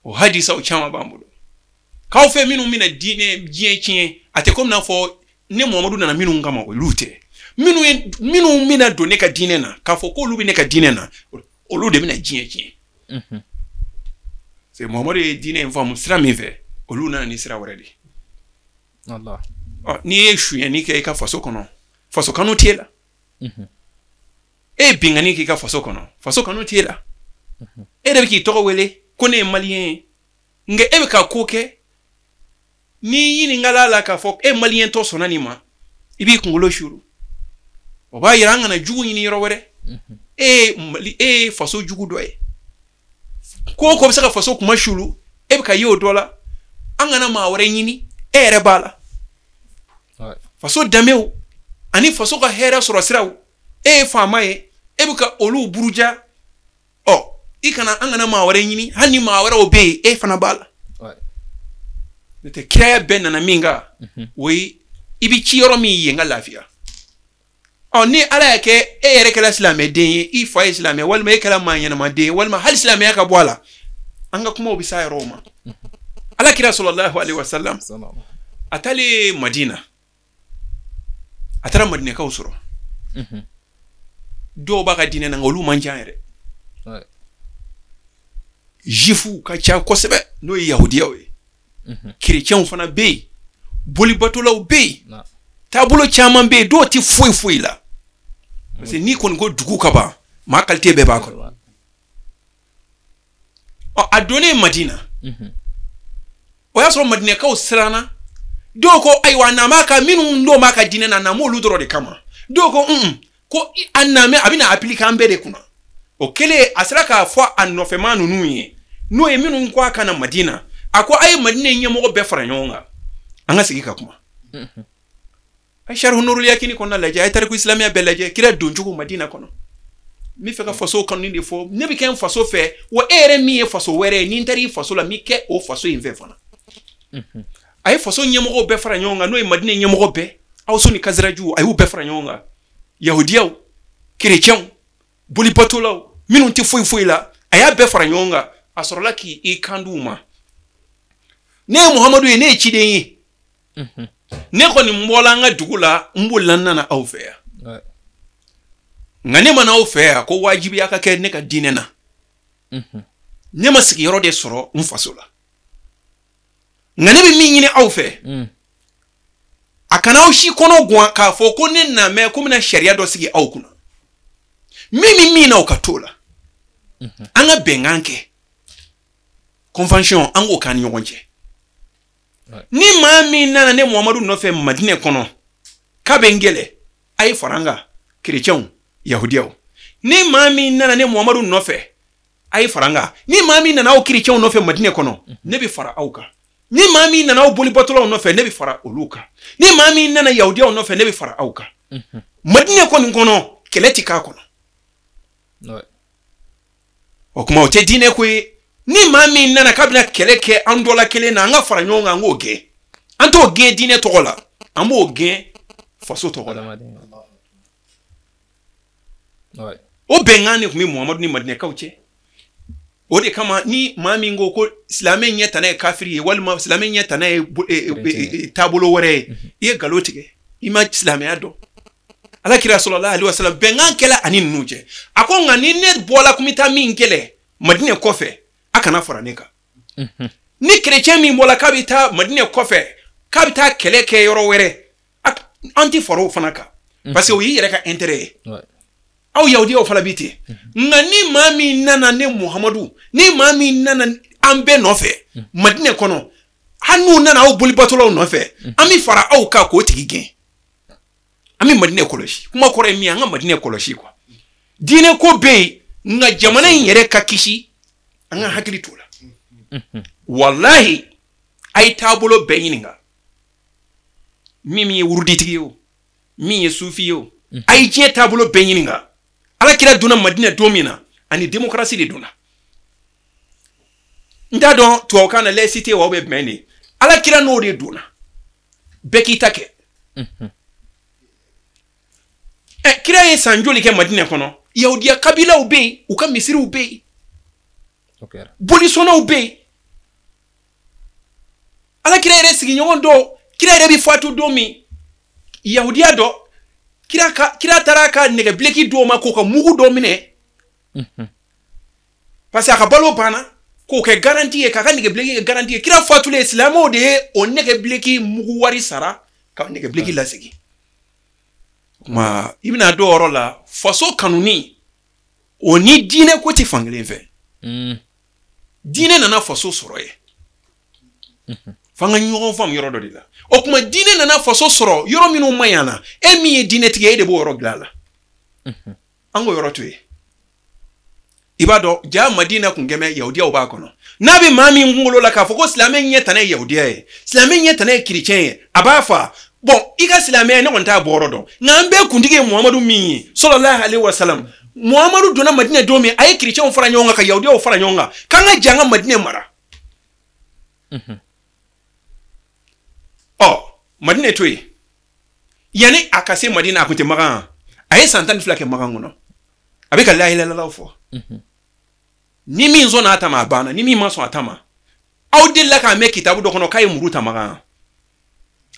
Speaker 2: o hadisaw caman b'an bolo. K'aw fɛ minnu bɛna diinɛ diɲɛ tiɲɛ, a tɛ komi n'a fɔ ne Muhamadu nana minnu kama, olu tɛ. Minnu bɛna don ne ka diinɛ na, k'a fɔ k'olu bɛ ne ka diinɛ na, olu de bɛna diɲɛ tiɲɛ. C'est Muhamadu ye diinɛ in faamu sira min fɛ, olu nana ni sira wɛrɛ de ye. Ɔ n'i ye sonyɛni kɛ i ka faso kɔnɔ, faso kanu t'e la. E ye binkanni k'i ka faso kɔnɔ, faso kanu t'e la. E de bɛ k'i tɔgɔ wele ko ne ye maliyɛn ye, nka e bɛ ka ko kɛ n'i ɲininkala la k'a fɔ e maliyɛn tɔ sɔnna nin ma, i b'i kunkolo suru. O b'a yira an kana jugu ɲini yɔrɔ wɛrɛ. E ye faso jugu dɔ ye. Ko o ko bɛ se ka faso kuma sulu, e bɛ ka ye o dɔ la. An kana maa wɛrɛ ɲini, e yɛrɛ b'a la. Faso danbew ani faso ka hɛrɛ sɔrɔ siraw, e ye faama ye, e bɛ ka olu buruja. Ɔ i kana an kana maa wɛrɛ ɲini, hali ni maa wɛrɛw bɛ yen, e fana b'a la. N'o tɛ kiraya bɛɛ nana min kan, o ye i bɛ ci yɔrɔ min yen ka lafiya. Ɔ ni Ala y'a kɛ e yɛrɛ kɛra silamɛden ye, i fa ye silamɛ, walima e kɛra maa ɲɛnamaden ye, walima hali silamɛya ka bɔ a la, an ka kumaw bɛ s'a yɔrɔw ma. Ala kira sallallahu alaihi wasallam a taalen Madina, a taara Madinɛkaw sɔrɔ. Dɔw b'a ka diinɛ na, nka olu man ca yɛrɛ. Juifuw ka ca kosɛbɛ, n'o ye yahudiyaw ye. Kerecɛnw fana bɛ yen, bolibatolaw bɛ yen, taabolo caman bɛ yen, dɔw tɛ foyi foyi la. Parce que n'i kɔni ko dugu ka ban, maa qualité bɛɛ b'a kɔnɔ. Ɔ a donnen Madina, o y'a sɔrɔ Madinɛkaw siranna. Dɔw ko ayiwa a nana ka minnu dɔw b'a ka diinɛ na, a nana olu dɔrɔn de kama. Dɔw ko ko a nana a bɛna appliquer an bɛɛ de kunna. O kɛlen a sera k'a fɔ a nɔfɛmaa ninnu ye, n'o ye minnu ko a ka na Madina, a ko a ye Madina ɲɛmɔgɔ bɛɛ fara ɲɔgɔn kan, an ka sigi ka kuma. A ye Sarihu Nurul Yakini kɔnɔna lajɛ, a ye tariku silamɛya bɛɛ lajɛ, kira doncogo Madina kɔnɔ. N bɛ fɛ ka faso kanu de fɔ, ne bɛ kɛ n faso fɛ, wa e yɛrɛ min ye faso wɛrɛ ye, ni n taara i faso la, n bɛ kɛ o faso in fɛ fana. A ye faso ɲɛmɔgɔw bɛɛ fara ɲɔgɔn kan, n'o ye Madina ɲɛmɔgɔ bɛɛ, Awusu ni Kaziraju, a y'u bɛɛ fara ɲɔgɔn kan. Yahudiyaw, kerecɛnw, bolibatolaw, minnu tɛ foyi foyi la, a y'a bɛɛ fara ɲɔgɔn kan. A sɔrɔla k'i kan d'u ma. Ne ye Muhamadu ye, ne ye ciden ye. Ne kɔni bɔla an ka dugu la, n bolila n nana aw fɛ yan. Nka ne ma na aw fɛ yan ko wajibiya ka kɛ ne ka diinɛ na. Ne ma sigiyɔrɔ de sɔrɔ n faso la. Nka ne bɛ min ɲini aw fɛ, a kana aw si kɔnɔ gan k'a fɔ ko ne na mɛn ko n bɛna sariya dɔ sigi aw kunna. Min bɛ min na, o ka t'o la. An ka bɛnkan kɛ, convention, an k'o k'an ni ɲɔgɔn cɛ. Ni maa min nana ne Muhamadu nɔfɛ Madinɛ kɔnɔ k'a bɛ n kɛlɛ, a ye fara n kan, kerecɛnw, yahudiyaw. Ni maa min nana ne Muhamadu nɔfɛ, a ye fara n kan. Ni maa min nana aw kerecɛnw nɔfɛ Madinɛ kɔnɔ, ne bɛ fara aw kan. Ni maa min nana aw bolibatɔlaw nɔfɛ, ne bɛ fara olu kan. Ni maa min nana yahudiyaw nɔfɛ, ne bɛ fara aw kan. Madinɛ kɔni kɔnɔ, kɛlɛ ti k'a kɔnɔ. O kuma, o tɛ diinɛ ko ye. Ni maa min nana k'a bɛna kɛlɛ kɛ an dɔ la kelen na, an ka fara ɲɔgɔn kan, an k'o gɛn. An t'o gɛn diinɛ tɔgɔ la, an b'o gɛn faso tɔgɔ la. O bɛnkan de tun bɛ Muhamadu ni Madinɛkaw cɛ. O de kama, ni maa min ko ko silamɛ ɲɛ tana ye kafiri ye, walima silamɛ ɲɛ tana ye taabolo wɛrɛ ye, i ye nkalon tigɛ, i ma silamɛya dɔn. Ala kira sallallahu alaihi wasallam, bɛnkan kɛla ani ninnu cɛ. A ko nka ni ne bɔla ko n bɛ taa min kɛlɛ Madinɛ kɔfɛ, a kana fara ne kan. Ni kerecɛn min bɔla k'a bɛ taa Madinɛ kɔfɛ, k'a bɛ taa kɛlɛ kɛ yɔrɔ wɛrɛ, an tɛ fara o fana kan, parce que o y'i yɛrɛ ka intérêt ye. Aw yahudiyaw fana bi ten. Nka ni maa min nana ne Muhamadu, ni maa min nana an bɛɛ nɔfɛ Madinɛ kɔnɔ, hali n'u nana aw bolibatɔlaw nɔfɛ, an bɛ fara aw kan k'o tigi gɛn. An bɛ Madinɛ kɔlɔsi. Kuma kɔrɔ ye min ye, an ka Madinɛ kɔlɔsi quoi. Diinɛ ko bɛ yen, nka jamana in yɛrɛ ka kisi, an ka hakili t'o la. Walahi, a ye taabolo bɛɛ ɲininka, min ye wuruditigi ye o, min ye sufi ye o, a ye diɲɛ taabolo bɛɛ ɲininka. Ala kira donna Madinɛ don min na, ani démocratie de donna. N t'a dɔn tubabukan na laïcité wa, bɛ bɛn de. Ala kira n'o de donna, bɛɛ k'i ta kɛ. Ɛ, kira ye san joli kɛ Madinɛ kɔnɔ? Yahudiya kabilaw bɛ yen, u ka misiriw bɛ yen, bolisɔnnaw bɛ yen. Ala kira yɛrɛ sigiɲɔgɔn dɔw, kira yɛrɛ bɛ fatu don min, yahudiya dɔ, kira taara ka nɛgɛbileki dɔw ma k'o ka mugu dɔ minɛ, parce que a ka balo banna, k'o kɛ garantie ye, k'a ka nɛgɛbileki kɛ garantie ye. Kira fatulen, silamɛw de ye o nɛgɛbileki mugu wari sara ka nɛgɛbileki lasegin. Kuma i bɛna dɔw yɔrɔ la, faso kanuni o ni diinɛ ko tɛ fankelen fɛ. Diinɛ nana faso sɔrɔ ye, f'an ka ɲɔgɔn faamu yɔrɔ dɔ de la. O tuma, diinɛ nana faso sɔrɔ yɔrɔ minnu ma ɲi na, e min ye diinɛtigi ye, e de b'o yɔrɔ dilan a la. An k'o yɔrɔ to yen. I b'a dɔn ja, Madina kun kɛmɛ yahudiyaw b'a kɔnɔ. N'a bɛ maa min kunkolo la k'a fɔ ko silamɛ ɲɛ tana ye yahudiya ye, silamɛ ɲɛ tana ye kerecɛn ye, a b'a fa bɔn i ka silamɛya, ne kɔni t'a bɔ yɔrɔ dɔn. Nka an bɛɛ kuntigi ye Muhamadu min ye, sallallahu alaihi wasallam, Muhamadu donna Madinɛ don min, a ye kerecɛnw fara ɲɔgɔn kan ka yahudiyaw fara ɲɔgɔn kan k'an ka jɛ an ka Madinɛ mara. Ɔ, Madinɛ to yen, yanni a ka se Madinɛ, a kun tɛ Makan. A ye san 12 kɛ Makan kɔnɔ, a bɛ ka layilalalaw fɔ. Ni min sɔnna a ta ma, a banna. Ni min ma sɔn a ta ma, aw delila k'a mɛn kitabu dɔ kɔnɔ k'a ye muru ta Makan?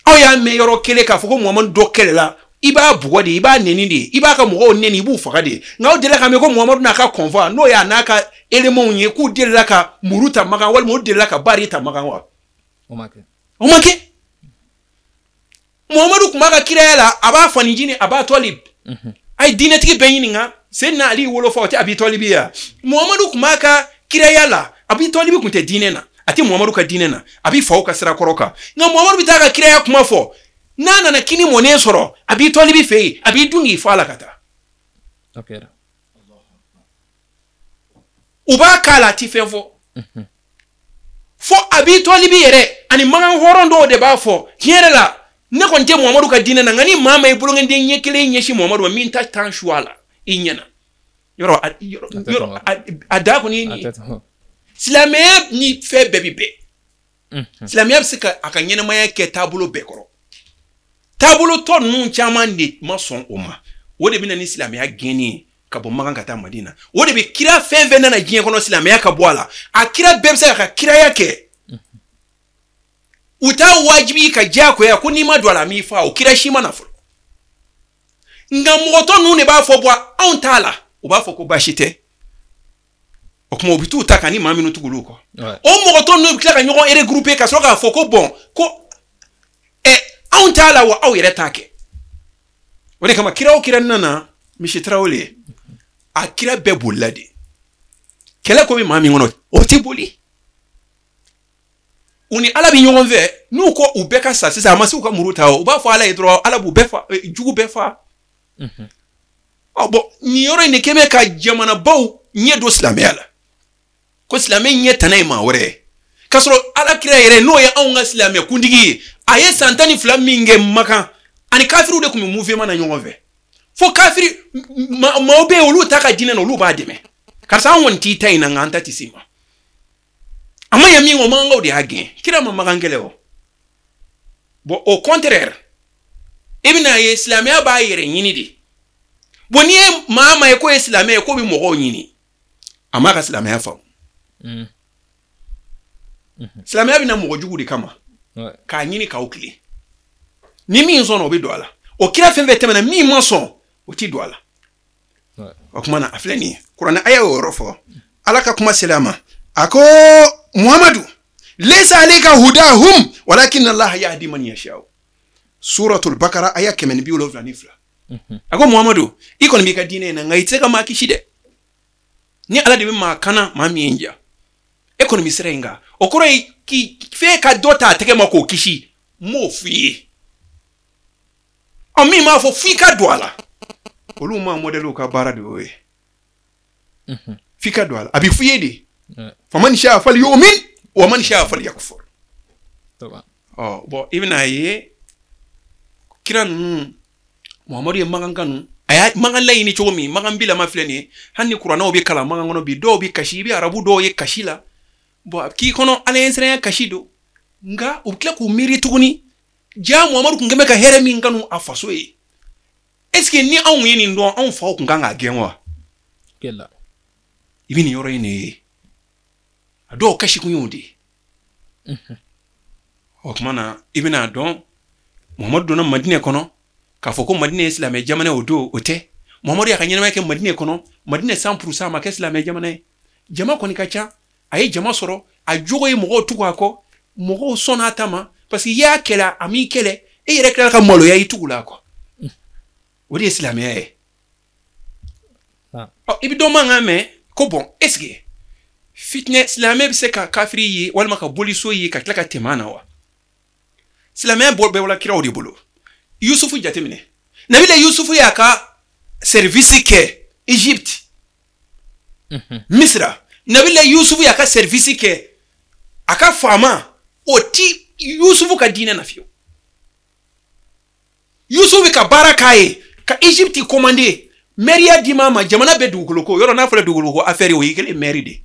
Speaker 2: Aw y'a mɛn yɔrɔ kelen k'a fɔ ko Muhamadu dɔ kɛlɛla? I b'a bugɔ de, i b'a neni de, i b'a ka mɔgɔw neni, i b'u faga de. Nka aw delila k'a mɛn ko Muhamadu n'a ka convoi, n'o y'a n'a ka éléments ye, k'u delila ka muru ta Makan, walima u delila ka bari ta Makan wa?
Speaker 3: O ma kɛ.
Speaker 2: O ma kɛ. Muhamadu tun b'a ka kiraya la, a b'a fanijini Aba Tɔlib. A ye diinɛtigi bɛɛ ɲininka, Seydina Ali wolofa, o tɛ Abi Tɔlibi ya? Muhamadu tun b'a ka kiraya la, Abi Tɔlibi tun tɛ diinɛ na, a tɛ Muhamadu ka diinɛ na, a bɛ faw ka sira kɔrɔ kan. Nka Muhamadu bɛ taa ka kiraya kuma fɔ, n'a nana kini mɔnen sɔrɔ Abi Tɔlibi fɛ yen, a b'i dun k'i fa la ka taa. U b'a k'a la, a ti fɛn fɔ. Fo Abi Tɔlibi yɛrɛ ani makan hɔrɔn dɔw de b'a fɔ: tiɲɛ yɛrɛ la, ne kɔni tɛ Muhamadu ka diinɛ na, nka ni maa ma i bolonkɔnden ɲɛ kelen ɲɛsin Muhamadu ma, min ta tan su a la i ɲɛna yɔrɔ yɔrɔ, a da kɔni ye nin ye. Silamɛya ni fɛn bɛɛ bi bɛn. Silamɛya bɛ se ka a ka ɲɛnamaya kɛ taabolo bɛɛ kɔrɔ. Taabolo tɔ ninnu caman de ma sɔn o ma. O de bɛ na ni silamɛya gɛnni ye ka bɔ Makan ka taa Madina. O de bɛ kira fɛn fɛn nana diɲɛ kɔnɔ, silamɛya ka bɔ a la, a kira bɛɛ bɛ se ka kiraya kɛ. U t'a wajibi ka diyagoya ko n'i ma don a la, a m'i fa. O kira si ma na fɔlɔ. Nka mɔgɔ tɔ ninnu de b'a fɔ: bɔ, anw t'a la. U b'a fɔ ko baasi tɛ. O tuma u bɛ t'u ta kan ni maa minnu tugul'u kɔ. O mɔgɔ tɔ ninnu bɛ tila ka ɲɔgɔn regrouper ka sɔrɔ k'a fɔ ko bon ko anw t'a la wa aw yɛrɛ t'a kɛ. O de kama kira o kira nana Misi Tarawele a kira bɛɛ bolila de. Kɛlɛ ko bɛ maa min kɔnɔ o tɛ boli. U ni Ala bɛ ɲɔgɔn fɛ n'u ko u bɛɛ ka sa sisan a ma se u ka muru ta o u b'a fɔ Ala ye dɔrɔn Ala b'u bɛɛ fa jugu bɛɛ fa. Ɔ bon nin yɔrɔ in de kɛn bɛ ka jamanabaw ɲɛ don silamɛya la. Ko silamɛ ɲɛ tana ye maa wɛrɛ ye. K'a sɔrɔ Ala kira yɛrɛ n'o ye anw ka silamɛ kuntigi ye a ye san 12 min kɛ Makan ani kafiriw de tun bɛ mouvement na ɲɔgɔn fɛ. Fo kafiri maaw bɛ yen olu ta ka diinɛ na olu b'a dɛmɛ. Karisa an kɔni t'i ta in na nka an ta tɛ s'i ma. A ma ɲɛ min kɔ makankaw de y'a gɛn. Kira ma Makan kɛlɛ o. Bon au contraire i bɛna ye silamɛya b'a yɛrɛ ɲini de. Bon n'i ye maa maa ye k'o ye silamɛ ye k'o bɛ mɔgɔw ɲini a m'a ka silamɛya faamu. Silamɛya bɛ na mɔgɔ jugu de kama. K'a ɲini k'aw tilen. Ni min sɔnna o bɛ don a la. O kira fɛn fɛn tɛmɛna min ma sɔn o ti don a la. O tuma na a filɛ nin ye kuranɛ aya y'o yɔrɔ fɔ. Ala ka kuma sera a ma a ko Muhamadu laysa alayka hudahum walakin Allah yahdi man yasha. Suratul Bakara aya 172. A ko Muhamadu i kɔni b'i ka diinɛ in na nka i tɛ se ka maa kisi dɛ. Ni Ala de bɛ maa kana maa min ye n diya. E kɔni bɛ sira in kan. O kɔrɔ ye k'i f'e ka dɔ ta a tɛgɛ ma k'o kisi n m'o f'i ye. Ɔ min b'a fɔ f'i ka don a la. Olu ma modèle ka baara de y'o ye. F'i ka don a la. A bɛ f'i ye de. Faman sha'a falyu'min wa man sha'a falyakfur. Ɔ bon i bɛna ye kira ninnu Muhamadu ye Makan kanu a y'a Makan laɲini cogo min Makan bilama filɛ nin ye hali ni kuranɛw bɛ kalan Makan kɔnɔ bi dɔw bɛ kasi i bɛ arabu dɔw ye kasi la bon a k'i kɔnɔ Ala ɲɛsiranya kasi don nka u bɛ tila k'u miiri tuguni ja Muhamadu tun kɛn bɛ ka hɛrɛ min kanu a faso ye est ce que ni anw ye nin dɔn anw faw tun kan k'a gɛn wa i bɛ nin yɔrɔ in de ye a dɔw kasi kun y'o de ye o tuma na i bɛna dɔn Muhamadu donna Madinɛ kɔnɔ k'a fɔ ko Madinɛ ye silamɛ jamana ye o don o tɛ. Muhamadu y'a ka ɲɛnamaya kɛ Madinɛ kɔnɔ Madinɛ 100% a ma kɛ silamɛ jamana ye. Jama kɔni ka ca a ye jama sɔrɔ a jogo ye mɔgɔw tugu a kɔ mɔgɔw sɔnna a ta ma parce que i y'a kɛlɛ a m'i kɛlɛ e yɛrɛ tilala ka maloya i tugu la a kɔ. O de ye silamɛya ye. Ɔ i bɛ dɔ mankan mɛn ko bon est ce que fitinɛ silamɛ bɛ se ka kafiri ye walima ka boliso ye ka tila ka tɛmɛ a na wa? Silamɛya bɛɛ bɔra kiraw de bolo. Yusufu jateminɛ. Nabila Yusufu y'a ka service kɛ Egypte. Misira. Nabila Yusufu y'a ka service kɛ a ka faama o ti Yusufu ka diinɛ na fiyewu. Yusufu bɛ ka baara k'a ye ka Egypte commander mairie di ma ma jamana bɛɛ dugukolo ko yɔrɔ n'a fɔra dugukolo ko affaire o y'i kɛlen maire de.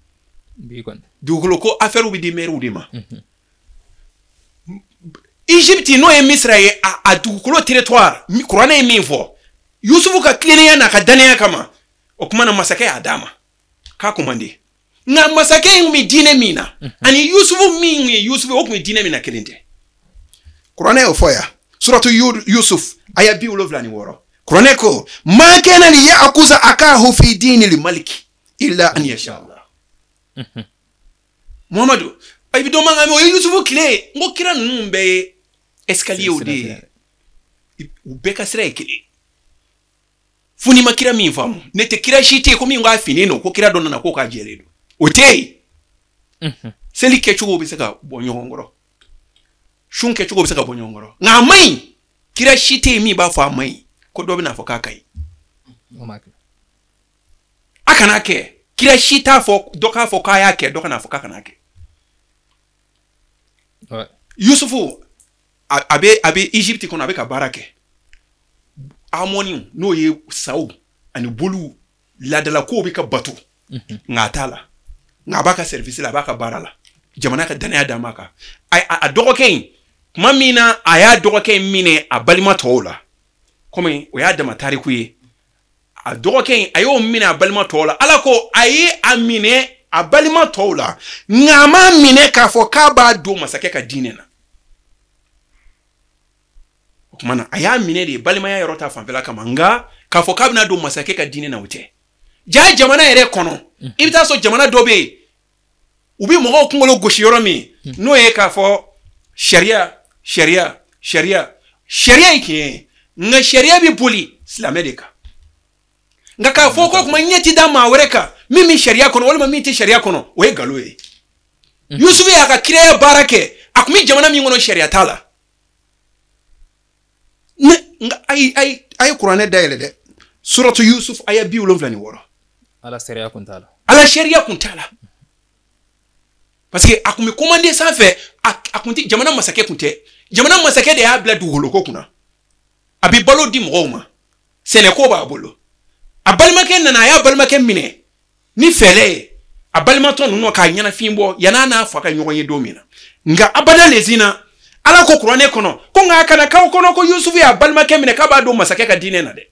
Speaker 2: Dugukolo ko affaire bɛ di maire de ma. Egypte n'o ye Misira ye a dugukolo territoire kuranɛ ye min fɔ Yusufu ka tilennenya n'a ka danaya kama o tuma na masakɛ y'a d'a ma k'a commandé nka masakɛ in tun bɛ diinɛ min na ani Yusufu min ye Yusufu o tun bɛ diinɛ min na kelen tɛ. Kuranɛ y'o fɔ yan suratu Yusuf aya 76 kuranɛ ko ma kana li ya'kuza akahu fi dinil maliki illa an yasha Allah. Muhamadu i bɛ dɔ mankan mɛn o ye Yusufu tile ye n ko kira ninnu bɛɛ ye escalier de ye u bɛɛ ka sira ye kelen fo n'i ma kira min faamu ne tɛ kira si tɛ yen ko min k'a finnen don ko kira dɔ nana ko k'a jɛlen don o tɛ yen. Seli kɛcogo bɛ se ka bɔ ɲɔgɔn kɔrɔ sun kɛcogo bɛ se ka bɔ ɲɔgɔn kɔrɔ nka a man ɲi kira si tɛ yen min b'a fɔ a man ɲi ko dɔ bɛna fɔ k'a ka ɲi a kana kɛ kira si t'a fɔ dɔ k'a fɔ k'a y'a kɛ dɔ kana fɔ k'a kana kɛ. Yusufu a bɛ Egypte kɔnɔ a bɛ ka baara kɛ Amɔniw n'o ye saw ani boliw laadalakow bɛ ka bato nka a t'a la nka a b'a ka service la a b'a ka baara la jamana ka danaya d'a ma kan a dɔgɔkɛ in tuma min na a y'a dɔgɔkɛ in minɛ a balima tɔw la komi o y'a dama tariku ye a dɔgɔkɛ in a y'o minɛ a balima tɔw la Ala ko a ye a minɛ a balima tɔw la nka a m'a minɛ k'a fɔ k'a b'a don masakɛ ka diinɛ na o tuma na a y'a minɛ de balimaya yɔrɔ ta fanfɛla kama nka k'a fɔ k'a bɛna don masakɛ ka diinɛ na o tɛ. Ja jamana yɛrɛ kɔnɔ i bɛ taa sɔrɔ jamana dɔ bɛ yen u bɛ mɔgɔw kunkolo gosi yɔrɔ min n'o ye k'a fɔ sariya sariya sariya sariya ye tiɲɛ ye nka sariya bɛ boli silamɛ de kan nka k'a fɔ ko kuma ɲɛ ti da maa wɛrɛ kan min bɛ sariya kɔnɔ walima min tɛ sariya kɔnɔ o ye nkalon ye. Yusufu y'a ka kiraya baara kɛ a tun bɛ jamana min kɔnɔ sariya t'a la. Ne nka ayi ayi a ye kuranɛ dayɛlɛ dɛ suratu Yusuf aya 76.
Speaker 3: Ala sariya kun t'a la.
Speaker 2: Ala sariya kun t'a la. Parce que a kun bɛ commandé sanfɛ a kun tɛ jamana masakɛ kun tɛ jamana masakɛ de y'a bila dugukolo ko kunna a bɛ balo di mɔgɔw ma sɛnɛko b'a bolo a balimakɛ nana a y'a balimakɛ minɛ ni fɛɛrɛ ye a balimatɔ ninnu k'a ɲɛnafin bɔ yan'a n'a fa ka ɲɔgɔn ye don min na nka abada lezina ala ko kuranɛ kɔnɔ ko nka a kana k'aw kɔnɔ ko Yusufu y'a balimakɛ minɛ k'a b'a don masakɛ ka diinɛ na dɛ.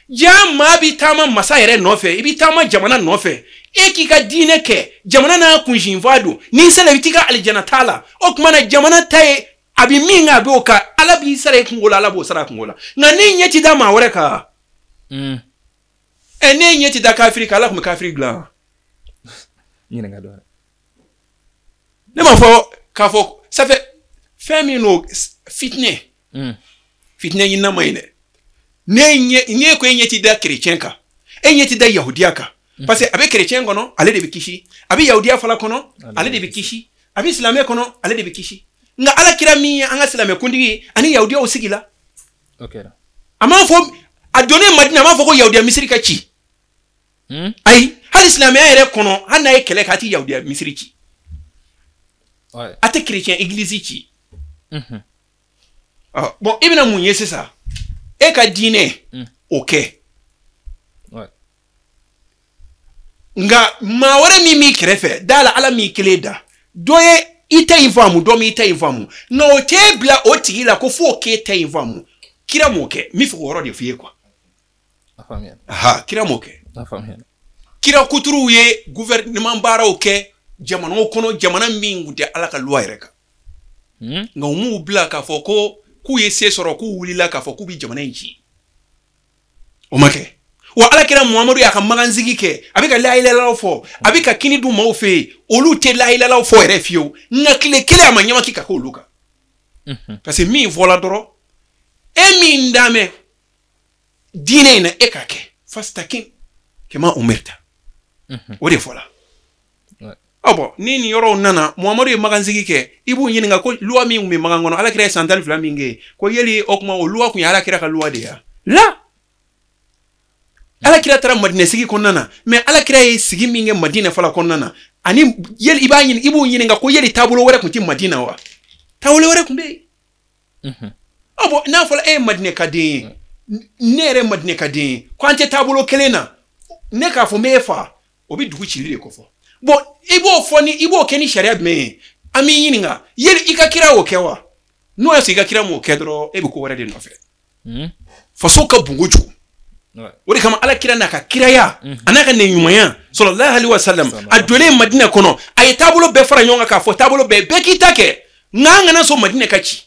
Speaker 2: Ja maa bɛ taama masa yɛrɛ nɔfɛ i bɛ taama jamana nɔfɛ e k'i ka diinɛ kɛ jamana n'a kunsinfa don n'i sera i bɛ t'i ka alijana t'a la o tuma na jamana ta ye a bɛ min kan a b'o kan ala b'i sara i kungo la ala b'o sara a kungo la nka n'i ɲɛ ti da maa wɛrɛ kan ɛ n'e ɲɛ ti da kafiri kan ala tun bɛ kafiri dilan.
Speaker 3: Ɲininka dɔ wɛrɛ.
Speaker 2: Ne m'a fɔ k'a fɔ ça fait fɛn min don fitinɛ fitinɛ ɲinina ma ɲi dɛ. Ne ko e ɲɛ ti da chrétien kan e ɲɛ ti da yahudiya kan parce que a bɛ chrétien kɔnɔ ale de bɛ kisi a bɛ yahudiya fana kɔnɔ ale de bɛ kisi a bɛ silamɛ kɔnɔ ale de bɛ kisi nka ala kira min ye an ka silamɛ kuntigi ye ani yahudiyaw sigi la a m'a fɔ a donnen Madina a m'a fɔ ko yahudiya misiri ka ci ayi hali silamɛya yɛrɛ kɔnɔ hali n'a ye kɛlɛ kɛ a tɛ yahudiya misiri ci a tɛ chrétien église ci bon i bɛna mun ye sisan e ka diinɛ o kɛ nka maa wɛrɛ min b'i kɛrɛfɛ da la ala m'i kelen da dɔ ye i ta in faamu dɔ m'i ta in faamu nka o t'e bila o tigi la ko f'o k'e ta in faamu kira m'o kɛ n bɛ fɛ k'o yɔrɔ de f'i ye quoi aha kira m'o kɛ kira kuturuw ye gouvernement baaraw kɛ jamanaw kɔnɔ jamana min tun tɛ ala ka loi yɛrɛ kan nka u m'u bila k'a fɔ ko k'u ye se sɔrɔ k'u wulila k'a fɔ k'u bɛ jamana in ci o ma kɛ wa ala kira Muhamadu y'a ka magansigi kɛ a bɛ ka layilaw fɔ a bɛ ka kini dun maaw fɛ yen olu tɛ layilaw fɔ yɛrɛ fiyewu nka tile kelen a ma ɲamaki ka k'olu kan parce que min fɔla dɔrɔn e min damɛ diinɛ in na e k'a kɛ fastakim kama umirta o de fɔla. Ah bon ni nin yɔrɔw nana Muhamadu ye magansigi kɛ i b'u ɲininka ko loi min tun bɛ magan kɔnɔ ala kira ye san 12 min kɛ ko yeli o tuma o loi tun ye ala kira ka loi de ye la ala kira taara Madinɛ sigi kɔnɔna na mais ala kira ye sigi min kɛ Madinɛ fɔlɔ kɔnɔna na ani yeli i b'a ɲini i b'u ɲininka ko yeli taabolo wɛrɛ tun tɛ Madinɛ wa taabolo wɛrɛ tun bɛ yen ah bon n'a fɔra e ye Madinɛ ka den ye ne yɛrɛ Madinɛ ka den ye ko an tɛ taabolo kelen na ne k'a fɔ n b'e fa o bɛ dugu cili de kofɔ. Bon i b'o fɔ ni i b'o kɛ ni sariya jumɛn ye an b'i ɲininka yeli i ka kira y'o kɛ wa n'o y'a sɔrɔ i ka kira m'o kɛ dɔrɔn e bɛ ko wɛrɛ de nɔfɛ faso ka bon kojugu o de kama ala kira n'a ka kiraya a n'a ka nɛɲumanya sallallahu alaihi wa sallam a donnen Madinɛ kɔnɔ a ye taabolo bɛɛ fara ɲɔgɔn kan k'a fɔ taabolo bɛɛ bɛɛ k'i ta kɛ nka an kana sɔn Madinɛ ka ci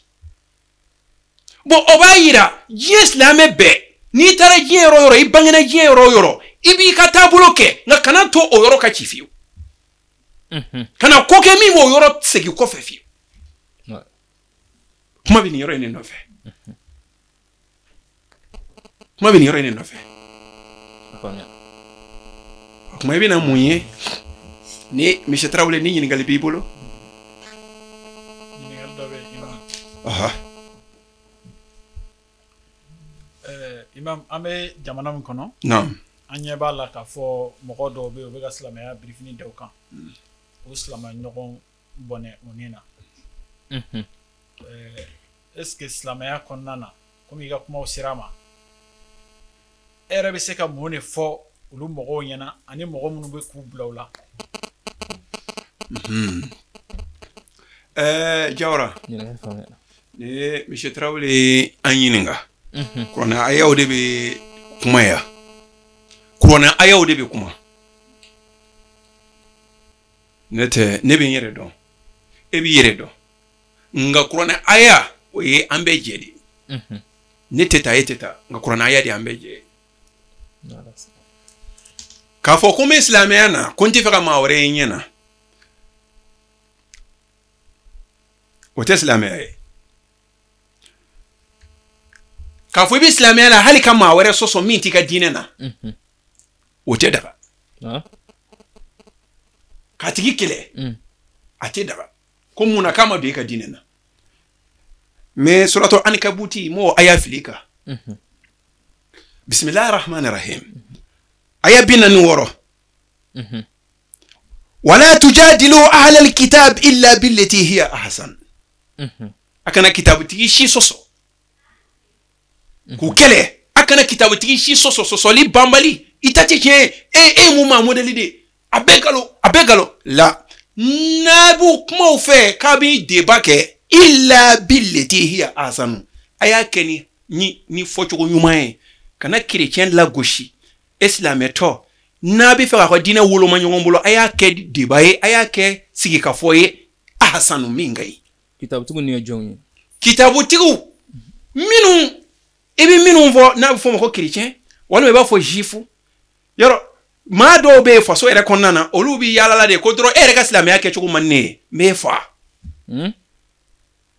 Speaker 2: bon o b'a yira diɲɛ silamɛ bɛɛ n'i taara diɲɛ yɔrɔ o yɔrɔ i bangena diɲɛ yɔrɔ o yɔrɔ i b'i ka taabolo kɛ nka kana to o yɔrɔ ka ci fiyewu kana ko kɛ min b'o yɔrɔ segin kɔfɛ fiyewu kuma bɛ nin yɔrɔ in de nɔfɛ kuma bɛ nin yɔrɔ in de nɔfɛ o tuma i bɛna mun ye ni Monsieur Tarawele ni ɲininkali b'i bolo
Speaker 1: ɲininkali dɔ bɛ yen imam imam an bɛ jamana min kɔnɔ
Speaker 2: naam
Speaker 1: an ɲɛ b'a la k'a fɔ mɔgɔ dɔw bɛ yen u bɛ ka silamɛya birifini da u kan o silamɛ ɲɔgɔn bɔnɛ u ni na est ce que silamɛya kɔnɔna na komi i ka kumaw sera a ma e yɛrɛ bɛ se ka mun de fɔ olu mɔgɔw ɲɛna ani mɔgɔ minnu bɛ k'u bila u la.
Speaker 2: Jawara ni Monsieur Tarawele an ɲininka kuranɛ ayaw de bɛ kuma yan kuranɛ ayaw de bɛ kuma ne tɛ ne bɛ n yɛrɛ dɔn e b'i yɛrɛ dɔn nka kuranɛ aya o ye an bɛɛ jɛ de ye ne tɛ taa e tɛ taa nka kuranɛ aya de y'an bɛɛ jɛ ye. K'a fɔ ko n bɛ silamɛya na, ko n tɛ fɛ ka maa wɛrɛ ye n ɲɛ na, o tɛ silamɛya ye. K'a fɔ i bɛ silamɛya la hali ka maa wɛrɛ sɔsɔ min t'i ka diinɛ na, o tɛ daga. K'a tigi kɛlɛ, a tɛ daga. Ko mun na k'a ma don i ka diinɛ na? Mais suratu Ankabuti m'o aya fili kan. Bisimilahi rahmani rahim. Aya 46. Wala tujadilu ahlal kitab illa billati hiya ahsan. A kana kitabutigi si sɔsɔ. K'u kɛlɛ. A kana kitabutigi si sɔsɔ, sɔsɔli banbali. I ta tɛ tiɲɛ ye. E mun maa modèle de ye? A bɛɛ nkalon, a bɛɛ nkalon. La n'a b'u kumaw fɛ k'a bɛ débat kɛ, illa billati hiya ahsanu. A y'a kɛ ni fɔcogo ɲuman ye. Kana chrétien lagosi. E silamɛtɔ, n'a bɛ fɛ k'a ka diinɛ woloma ɲɔgɔn bolo, a y'a kɛ débat ye, a y'a kɛ sigikafɔ ye, ahsanu min ka ɲi.
Speaker 3: Kitabutigiw ni ye jɔnw ye?
Speaker 2: Kitabutigiw minnu i bɛ minnu fɔ n'a bɛ fɔ o ma ko chrétien, walima i b'a fɔ juif. Yɔrɔ maa dɔw bɛ yen faso yɛrɛ kɔnɔna na, olu bɛ yaala la de ko dɔrɔn e yɛrɛ ka silamɛya kɛcogo man di ne ye, n b'e fa.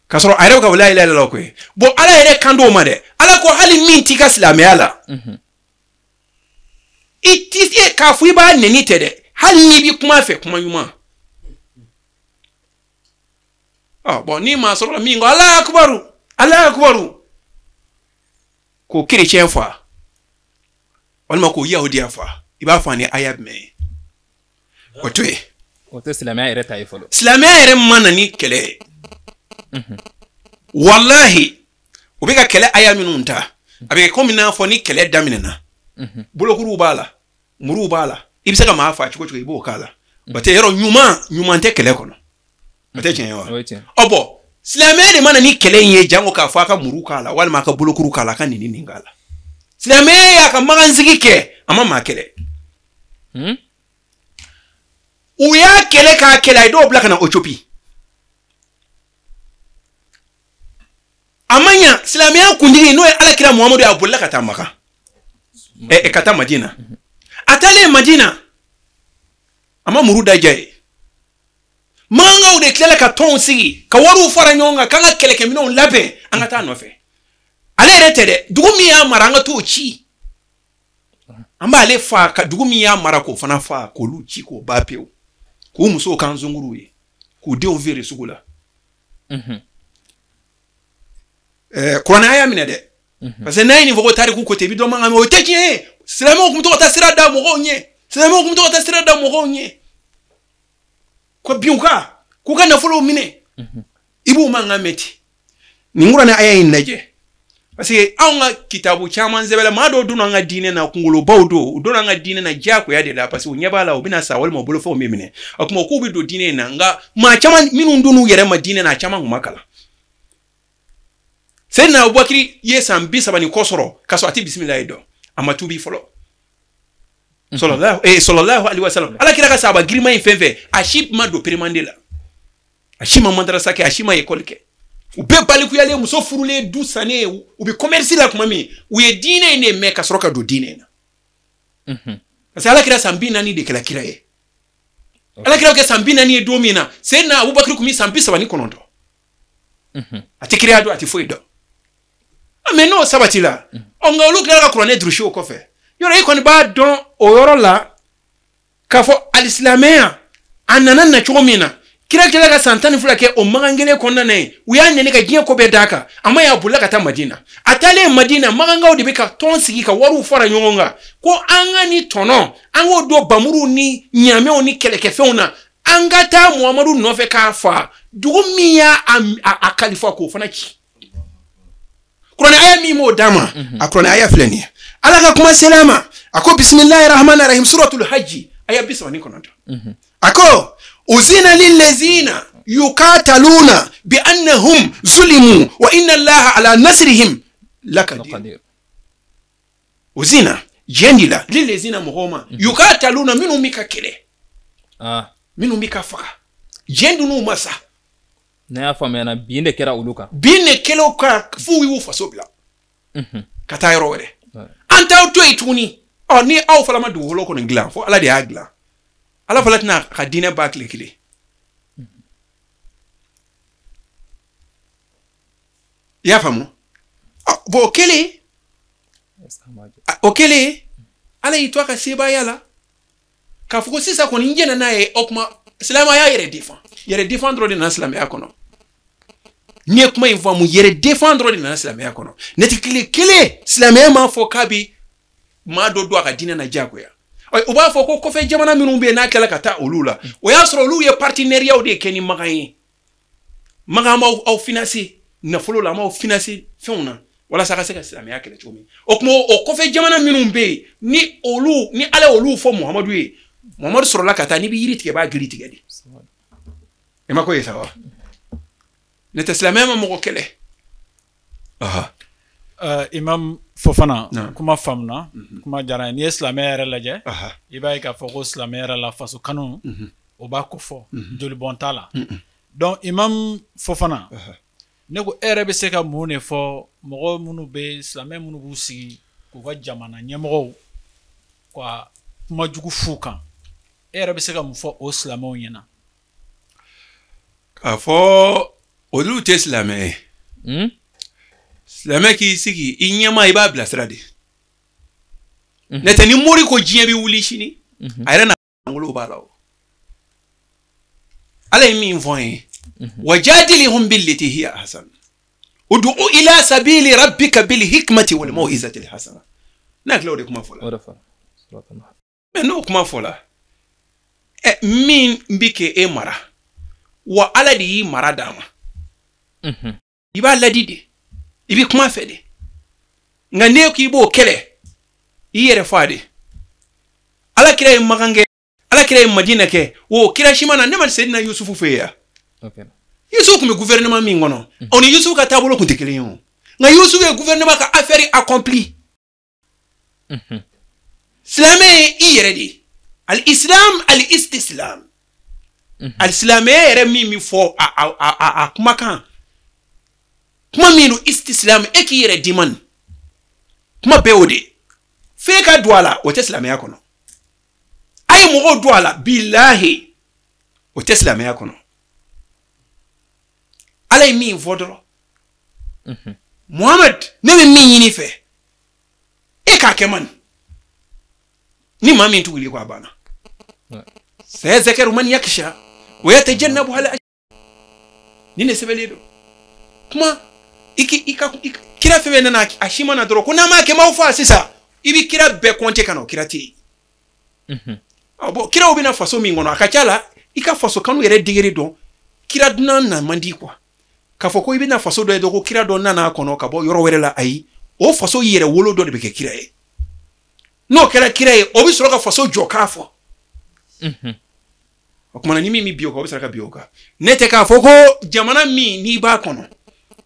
Speaker 2: K'a sɔrɔ a yɛrɛ bɛ ka la ilaha illallah koyi. Bon, Ala yɛrɛ kan d'o ma dɛ. Ala ko hali min t'i ka silamɛya la, i ti se k'a fɔ i b'a nɛni tɛ dɛ, hali n'i bɛ kuma a fɛ, kuma ɲuman. Bon, ni maa sɔrɔla min ko Ala akubaru, Ala akubaru, k'o chrétien fa walima k'o yahudiya fa, i b'a fɔ ani aya jumɛn ye? O to yen.
Speaker 3: O tɛ silamɛya yɛrɛ ta ye fɔlɔ.
Speaker 2: Silamɛya yɛrɛ ma na ni kɛlɛ ye. Walahi, u bɛ ka kɛlɛ aya minnu ta, a bɛ kɛ komi n'a fɔ ni kɛlɛ daminɛna, bolokuruw b'a la, muruw b'a la, i bɛ se ka maa fa cogo cogo, i b'o k'a la. O tɛ yɔrɔ ɲuman tɛ kɛlɛ kɔnɔ. O tɛ tiɲɛ ye wa? Ɔ bɔn, silamɛya de ma na ni kɛlɛ in ye, jango k'a fɔ a ka muru k'a la, walima a ka bolokuru k'a la, a ka nin k'a la. Silamɛya y'a ka magansigi kɛ, a ma maa kɛlɛ. U y'a kɛlɛ k'a kɛlɛ, a ye dɔw bila ka na Ethiopie. A ma ɲa, silamɛya kuntigi n'o ye Alakira Muhamadu ye, a bolila ka taa Maka, ka taa Madina. A taalen Madina, a ma muru da ja ye. Makankaw de tilala ka tɔnw sigi, ka wariw fara ɲɔgɔn kan, k'an ka kɛlɛkɛminɛnw labɛn, an ka taa nɔfɛ. Ale yɛrɛ tɛ dɛ, dugu min y'a mara, an ka t'o ci. An b'ale fa, ka dugu min y'a mara k'o fana fa, k'olu ci k'o ba pewu, k'u musow k'an zunguruw ye, k'u denw feere sugu la. Kuranɛ aya minɛ dɛ. Parce que n'a ye nin fɔ ko tariku ko ten, i bɛ dɔ mankan mɛn, o tɛ tiɲɛ ye. Silamɛw tun bɛ to ka taa sira da mɔgɔw ɲɛ. Silamɛw tun bɛ to ka taa sira da mɔgɔw ɲɛ. Ko bin u kan, k'u ka nafolow minɛ. I b'u mankan mɛn ten. Nin kuranɛ aya in lajɛ. Parce que anw ka kitabu caman sɛbɛnna, maa dɔw donna an ka diinɛ na, kunkolobaw don, u donna an ka diinɛ na diyagoya de la, parce que u ɲɛ b'a la u bɛna sa walima u bolofɛnw bɛ minɛ. O tuma k'u bɛ don diinɛ in na, nka maa caman minnu donn'u yɛrɛ ma diinɛ na, a caman tun ma kalan. Seyidina Abubakari ye san 30 ni kɔ sɔrɔ k'a sɔrɔ a tɛ bisimilayi dɔn, a ma tuubi fɔlɔ. Sallallahu alaihi wasallam. Ala kira ka sahaba girinman in fɛn fɛn, a si ma don perimande la, a si ma madarasa kɛ, a si ma ekɔli kɛ. U bɛɛ balikuyalen, muso furulen, du sannen, u bɛ commerce la tuma min, u ye diinɛ in de mɛn ka sɔrɔ ka don diinɛ in na. Parce que Ala kira san 40 de kɛra kira ye. Ala kira kɛ san 40 ye don min na, Seyidina Abubakari tun bɛ san 39. A tɛ kiraya dɔn, a tɛ foyi dɔn. Mais n'o sabatila, ɔ nka olu tilala ka kuranɛ durusi o kɔfɛ. Yɔrɔ i kɔni b'a dɔn o yɔrɔ la k'a fɔ alisilamɛya a nana na cogo min na, kira tilala ka san 12 kɛ o makan kelen kɔnɔna na yen, u y'a nɛni ka diɲɛ ko bɛɛ d'a kan, a ma y'a bolila ka taa Madina. A taalen Madina, makankaw de bɛ ka tɔn sigi ka wariw fara ɲɔgɔn kan ko an ka ni tɔnɔ, an k'o don bamuruw ni ɲaamɛw ni kɛlɛkɛfɛnw na, an ka taa Muhamadu nɔfɛ k'a fa, dugu min y'a a kalifa k'o fana ci. Kuranɛ aya min b'o d'a ma, a kuranɛ aya filɛ nin ye. Ala ka kuma sera a ma, a ko bisimilahi rahmani rahim, suratul hajji aya 39. A ko uzina lillazina yuqataluna bi annahum zulimu wa inna allaha ala nasrihim lakadir. Uzina diɲɛ de la, lillazina mɔgɔw ma, yuqataluna minnu bɛ ka kɛlɛ, minnu bɛ ka faga, diɲɛ dun'u ma sa.
Speaker 3: N'a y'a faamuya na, bin de kɛra olu kan.
Speaker 2: Bin de kɛra u kan f'u y'u faso bila ka taa yɔrɔ wɛrɛ. An t'aw to yen tuguni. Ɔ ni aw fana ma dugukolo kɔni dilan fo Ala de y'a dilan. Ala fana tɛna ka diinɛ ba tile kelen. I y'a faamu? Bon o kɛlen Ala y'i to a ka sebaaya la k'a fɔ ko sisan kɔni n jɛnna n'a ye o tuma silamɛya yɛrɛ défend. Yɛrɛ défend dɔrɔn de nana silamɛya kɔnɔ. N'i ye kuma in faamu yɛrɛ défend dɔrɔn de nana silamɛya kɔnɔ. Ne tɛ tile kelen silamɛya m'a fɔ k'a bɛ maa dɔ don a ka diinɛ na diyagoya. U b'a fɔ ko kɔfɛ jamana minnu bɛ yen n'a tilala ka taa olu la o y'a sɔrɔ olu ye partenariat de kɛ ni Makan ye. Makan b'aw aw financer nafolo la, an b'aw financer fɛnw na walasa ka se ka silamɛya kɛlɛ cogo min. O tuma o kɔfɛ jamana minnu bɛ yen ni olu ni Ala y'olu fɔ Muhamadu ye, Muhamadu sɔrɔla ka taa n'i bɛ yiri tigɛ i b'a gili tigɛ de. I ma ko ye sa wa? Ne tɛ silamɛya ma mɔgɔ kɛlɛ.
Speaker 1: Imam Fofana, kuma faamuna, kuma diyara n ye. N'i ye silamɛya yɛrɛ lajɛ, i b'a ye k'a fɔ ko silamɛya yɛrɛ la faso kanu o b'a ko fɔ, jolibɔn t'a la. Donc Imam Fofana, ne ko e yɛrɛ bɛ se ka mun de fɔ mɔgɔ minnu bɛ silamɛ minnu b'u sigi k'u ka jamana ɲɛmɔgɔw ka kuma jugu f'u kan, e yɛrɛ bɛ se ka mun fɔ o silamɛw ɲɛna?
Speaker 2: K'a fɔ olu tɛ silamɛ ye. Silamɛ k'i sigi i ɲɛmaa i b'a bilasira de. N'o tɛ ni mori ko diɲɛ bɛ wuli sini, a yɛrɛ n'a ngolo b'a la o. Ala ye min fɔ an ye, wajadilhum billati hiya ahsan ud'u ila sabili rabbika bil hikmati wal mau'izati al hasana. N'a hakili o de kuma fɔ la. Mais n'o kuma fɔ la, min bɛ kɛ e mara, wa Ala de y'i mara d'a ma. I b'a ladi de, i bɛ kuma fɛ de. Nka n'e k'i b'o kɛlɛ, i yɛrɛ fa de. Ala kira ye Makan kɛ, Ala kira ye Madina kɛ, o kira si ma na ne ma Seydina Yusufu fɛ yen yan. Yusufu tun bɛ gouvernement min kɔnɔ, o ni Yusufu ka taabolo tun tɛ kelen ye o. Nka Yusufu ye gouvernement ka affaire accompli. Silamɛ ye i yɛrɛ de ye. Al-islam al-istislam. Al-silamɛya yɛrɛ min bɛ fɔ a kumakan, kuma min don istislam, e k'i yɛrɛ di ma nin. Kuma bɛɛ o de ye. F'e ka don a la, o tɛ silamɛya kɔnɔ. A ye mɔgɔw don a la, bilahi, o tɛ silamɛya kɔnɔ. Ala ye min fɔ dɔrɔn, Muhamad, ne bɛ min ɲini fɛ, e k'a kɛ man. Ni maa min tuguli ko a banna. Sayazakaru man yaksha wa yatajannabuha al-ashqa. Ni ne sɛbɛnlen don. Kuma i ka kira fɛn fɛn nana a si ma na dɔrɔn ko n'a m'a kɛ m'aw fa sisan, i bɛ kira bɛɛ kɔnte ka na o kira tɛ yen. Bon kiraw bɛna faso min kɔnɔ, a ka ca la i ka faso kanu yɛrɛ degré dɔn, kira dunan na man di quoi. K'a fɔ ko i bɛna faso dɔ ye dɔn ko kira dɔ nana a kɔnɔ ka bɔ yɔrɔ wɛrɛ la, ayi, o faso yɛrɛ wolo dɔ de bɛ kɛ kira ye. N'o kɛra kira ye, o bɛ sɔrɔ ka faso jɔ k'a fɔ. O kumana ni min bɛ bin o kan, o bɛ sɔrɔ ka bin o kan. Ne tɛ k'a fɔ ko jamana min n'i b'a kɔnɔ,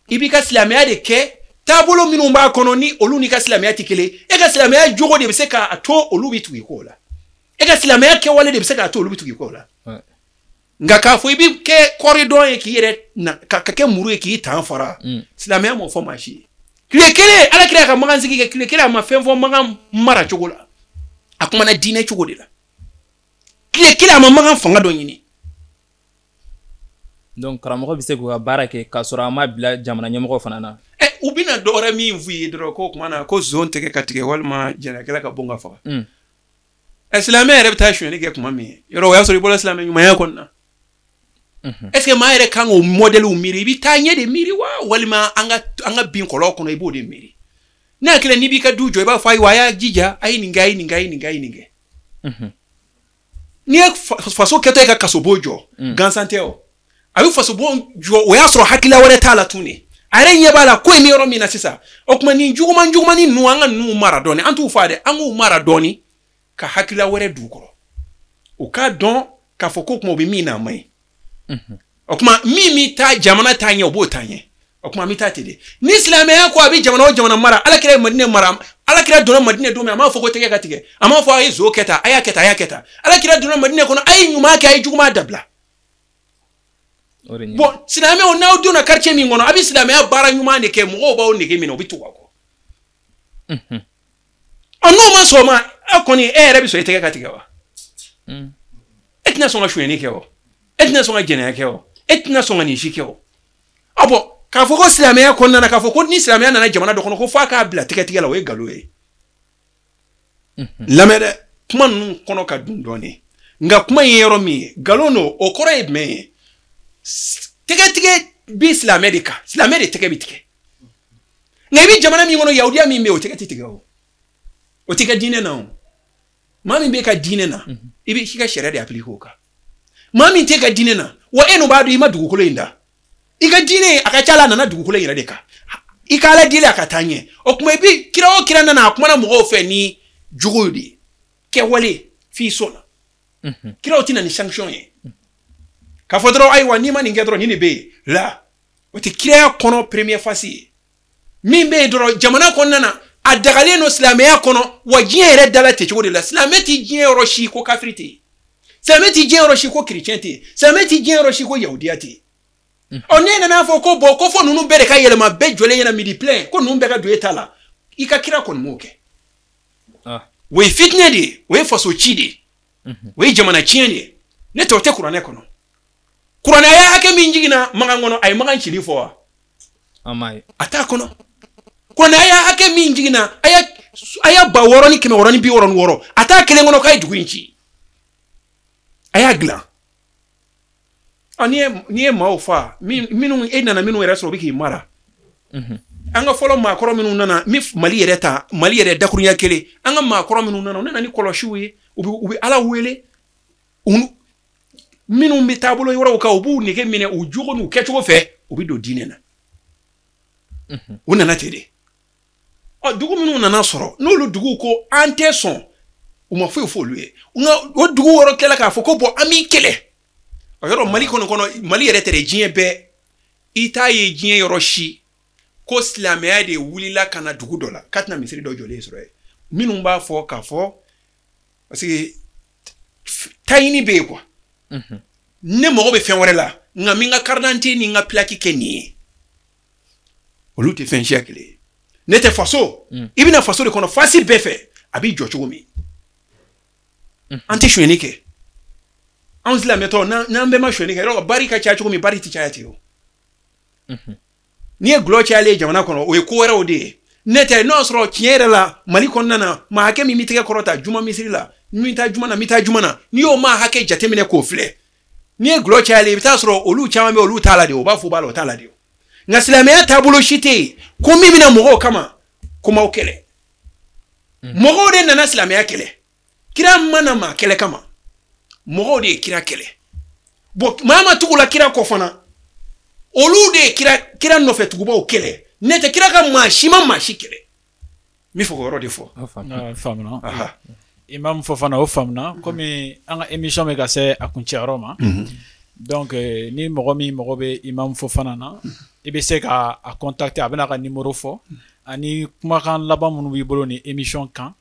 Speaker 2: i b'i ka silamɛya de kɛ, taabolo minnu b'a kɔnɔ ni olu n'i ka silamɛya tɛ kelen, e ka silamɛya jogo de bɛ se k'a to olu bɛ tugu i kɔ o la. E ka silamɛya kɛwale de bɛ se k'a to olu bɛ tugu i kɔ o la. Nka k'a fɔ i bɛ kɛ kɔridɔn ye k'i yɛrɛ na ka kɛ muru ye k'i tan fara, silamɛya m'o fɔ maa si ye. Tile kelen Ala kira ka Makan sigi kɛ, tile kelen a ma fɛn fɔ Makan mara cogo la, a kumana diinɛ cogo de la. Tile kelen a ma Makan fanga dɔ ɲini.
Speaker 3: Donc karamɔgɔ bɛ se k'u ka baara kɛ k'a sɔrɔ a ma bila jamana ɲɛmɔgɔ fana na.
Speaker 2: U bɛna dɔ wɛrɛ min f'u ye dɔrɔn k'o tuma na ko zon tɛgɛ ka tigɛ walima jɛnɛkɛla ka bon ka faga. Silamɛ yɛrɛ bɛ taa sonyɛli kɛ tuma min, yɔrɔ o y'a sɔrɔ i bɔra silamɛ ɲumanya kɔnɔna na. Est-ce que maa yɛrɛ kan k'o modèle miiri, i bɛ taa ɲɛ de miiri wa walima an ka bin kɔlɔn kɔnɔ i b'o de miiri? Ne hakili n'i b'i ka du jɔ i b'a fɔ ayiwa a y'a jija a ye nin kɛ a ye nin kɛ a ye nin kɛ a ye nin kɛ. N'i ye faso kɛtɔ ye ka kasobon jɔ, gansan tɛ o. A bɛ fasobon jɔ o y'a sɔrɔ hakilila wɛrɛ t'a la tun de. A yɛrɛ ɲɛ b'a la ko in bɛ yɔrɔ min na sisan. O tuma nin juguman jugumanin ninnu an ka ninnu mara dɔɔni, an t'u fa dɛ, an k'u mara dɔɔni ka hakilila wɛrɛ d'u kɔrɔ. U k'a dɔn k'a fɔ ko kuma u bɛ min na a man ɲi. O tuma min bɛ taa jamana taa ɲɛ o b'o taa ɲɛ. O tuma an bɛ taa ten de. Ni silamɛya ko a bɛ jamana o jamana mara, Ala kira ye Madinɛ mara, Ala kira donna Madinɛ don min a m'a fɔ ko tɛgɛ ka tigɛ, a m'a fɔ a ye zo kɛ tan, a y'a kɛ tan, a y'a kɛ tan. Ala kira donna Madinɛ kɔnɔ, a ye ɲuman kɛ, a ye juguman dabila. Bon silamɛw n'aw donna quartier min kɔnɔ, a bɛ silamɛya baara ɲuman de kɛ, mɔgɔw b'aw nege minɛ, u bɛ tugu aw kɔ. N'o ma sɔn o ma, E kɔni e yɛrɛ bɛ sɔn i tɛgɛ ka tigɛ wa? E tɛna sɔn ka sonyɛni kɛ o, e tɛna sɔn ka jɛnɛya kɛ o, e tɛna sɔn ka nin si kɛ o. Ah bon, k'a fɔ ko silamɛya kɔnɔna na, k'a fɔ ko ni silamɛya nana jamana dɔ kɔnɔ ko f'a k'a bila tɛgɛtigɛ la, o ye nkalon ye. Lamɛn dɛ, kuma ninnu kɔnɔ ka dun dɔɔnin, nka kuma in ye yɔrɔ min ye, nkalon don. O kɔrɔ ye jumɛn ye? Tɛgɛtigɛ bi silamɛ de kan, silamɛ de tɛgɛ bi tigɛ. Nka i bɛ jamana min kɔnɔ, yahudiya min bɛ yen, o tɛgɛ tɛ tigɛ o, o t'i ka diinɛ na o. Maa min b'e ka diinɛ na, i bɛ i ka sariya de appliquer o kan. Maa min t'e ka diinɛ na, wa e n'o b'a dɔn i ma dugukolo in da. I ka diinɛ a ka ca la, a nana dugukolo in yɛrɛ de kan. I ka Ala deli a ka taa ɲɛ. O tuma i bi kira o kira nana, a kumana mɔgɔw fɛ ni jogow de ye, kɛwale f'i sɔnna. Kiraw tɛ na ni sanction ye k'a fɔ dɔrɔn ayiwa n'i ma nin kɛ dɔrɔn nin de bɛ yen la. O tɛ kiraya kɔnɔ première phase ye. Min bɛ yen dɔrɔn jamana kɔnɔna na, a dagalen don silamɛya kɔnɔ, wa diɲɛ yɛrɛ dala ten cogo de la. Silamɛ tɛ diɲɛ yɔrɔ si ko kafiri tɛ yen, silamɛ tɛ diɲɛ yɔrɔ si ko chrétien tɛ yen, silamɛ tɛ diɲɛ yɔrɔ si ko yahudiya tɛ yen. Ɔ ne nana fɔ ko bon, ko fɔ ninnu bɛɛ de ka yɛlɛma, bɛɛ jɔlen ɲɛna midi plein, ko ninnu bɛɛ ka don e ta la, i ka kira kɔni m'o kɛ. O ye fitinɛ de ye, o ye faso ci de ye, o ye jamana tiɲɛ de ye. Ne tɛ o tɛ kuranɛ kɔnɔ. Kuranɛ aya hakɛ min jiginna Makan kɔnɔ, a ye Makan cili fɔ wa? A t'a kɔnɔ. Kuranɛ aya hakɛ min jiginna, aya 6666, a t'a kelen kɔnɔ k'a ye dugu in ci. A y'a dilan. N'i ye maaw fa, minnu e nana minnu yɛrɛ sɔrɔ, u bɛ k'i mara. An ka fɔlɔ maakɔrɔ minnu nana, min Mali yɛrɛ ta, Mali yɛrɛ dakurunya kelen, an ka maakɔrɔ minnu nana, u nana ni kɔlɔsiw ye, u bɛ Ala wele. Minnu bɛ taabolo wɛrɛw kan, u b'u nege minɛ u jogo n'u kɛcogo fɛ, u bɛ don diinɛ na. U nana ten de. Ɔ dugu minnu nana sɔrɔ, n'olu duguw ko an tɛ sɔn, u ma foyi fɔ olu ye. Nka o dugu wɔɔrɔ tilala k'a fɔ ko bon, an b'i kɛlɛ. O yɔrɔ Mali kɔnɔ, Mali yɛrɛ tɛ dɛ, diɲɛ bɛɛ. I t'a ye diɲɛ yɔrɔ si ko silamɛya de wulila ka na dugu dɔ la k'a tɛna misiri dɔ jɔlen sɔrɔ yen. Minnu b'a fɔ k'a fɔ parce que taɲini bɛ yen quoi. Ne mago bɛ fɛn wɛrɛ la, nka n bɛ n ka carte d'identité ni n ka plaque kɛ nin ye. Olu tɛ fɛn siya kelen ye. Ne tɛ faso, i bɛna faso de kɔnɔ, fasi bɛɛ fɛ a b'i jɔ cogo min. An tɛ sonyɛni kɛ. Anw silamɛtɔ, n'an bɛɛ ma sonyɛni kɛ, yɔrɔ bari ka ca cogo min, bari tɛ caya ten o. N'i ye gulɔ cayalen ye jamana kɔnɔ, o ye ko wɛrɛw de ye. Ne tɛ n'o y'a sɔrɔ tiɲɛ yɛrɛ la Mali kɔnɔna na, maa hakɛ min bɛ tɛgɛ kɔrɔta juma misiri la, n bɛ taa juma na, n bɛ taa juma na, n'i y'o maa hakɛ jateminɛ k'o filɛ, n'i ye gulɔ cayalen, i bɛ taa sɔrɔ olu caman bɛ olu t'a la de, o b'a fɔ u b'a la, o t'a la de. Nka silamɛya taabolo si tɛ yen ko min bɛna mɔgɔw kama ko m'aw kɛlɛ. Mɔgɔw de nana silamɛya kɛlɛ. Kira ma na maa kɛlɛ kama, mɔgɔw de ye kira kɛlɛ. Bon, maa ma tugu la kira kɔ fana, olu de ye kira nɔfɛ tugubaw kɛlɛ. Ne tɛ kira ka maa si ma maa si kɛlɛ. N bɛ fɛ k'o yɔrɔ de fɔ.
Speaker 1: Faamuna. Imam Fofana, o faamuna. Komi an ka émission bɛ ka se a kuncɛyɔrɔ ma. Donc ni mɔgɔ min mago bɛ Imam Fofana na, i bɛ se ka a contacter, a bɛna a ka numéro fɔ, ani kumakan laban minnu b'i bolo ni émission kan,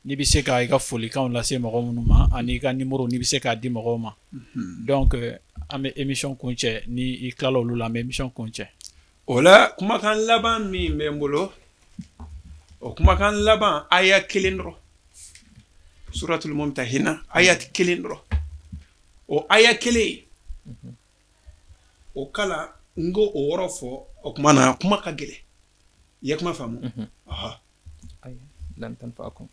Speaker 1: n'i bɛ se ka i ka folikanw lase mɔgɔ minnu ma, ani i ka numéro n'i bɛ se k'a di mɔgɔw ma. Donc an bɛ émission kuncɛ, ni i tilala olu la, an bɛ émission kuncɛ.
Speaker 2: O la kumakan laban min bɛ n bolo, o kumakan laban aya kelen dɔrɔn, Suratul Mumtahina aya kelen dɔrɔn, o aya kelen o kala n ko o yɔrɔ fɔ. O kuma na kuma ka gɛlɛn, i ye kuma faamu?
Speaker 3: Lan tanfa'akum.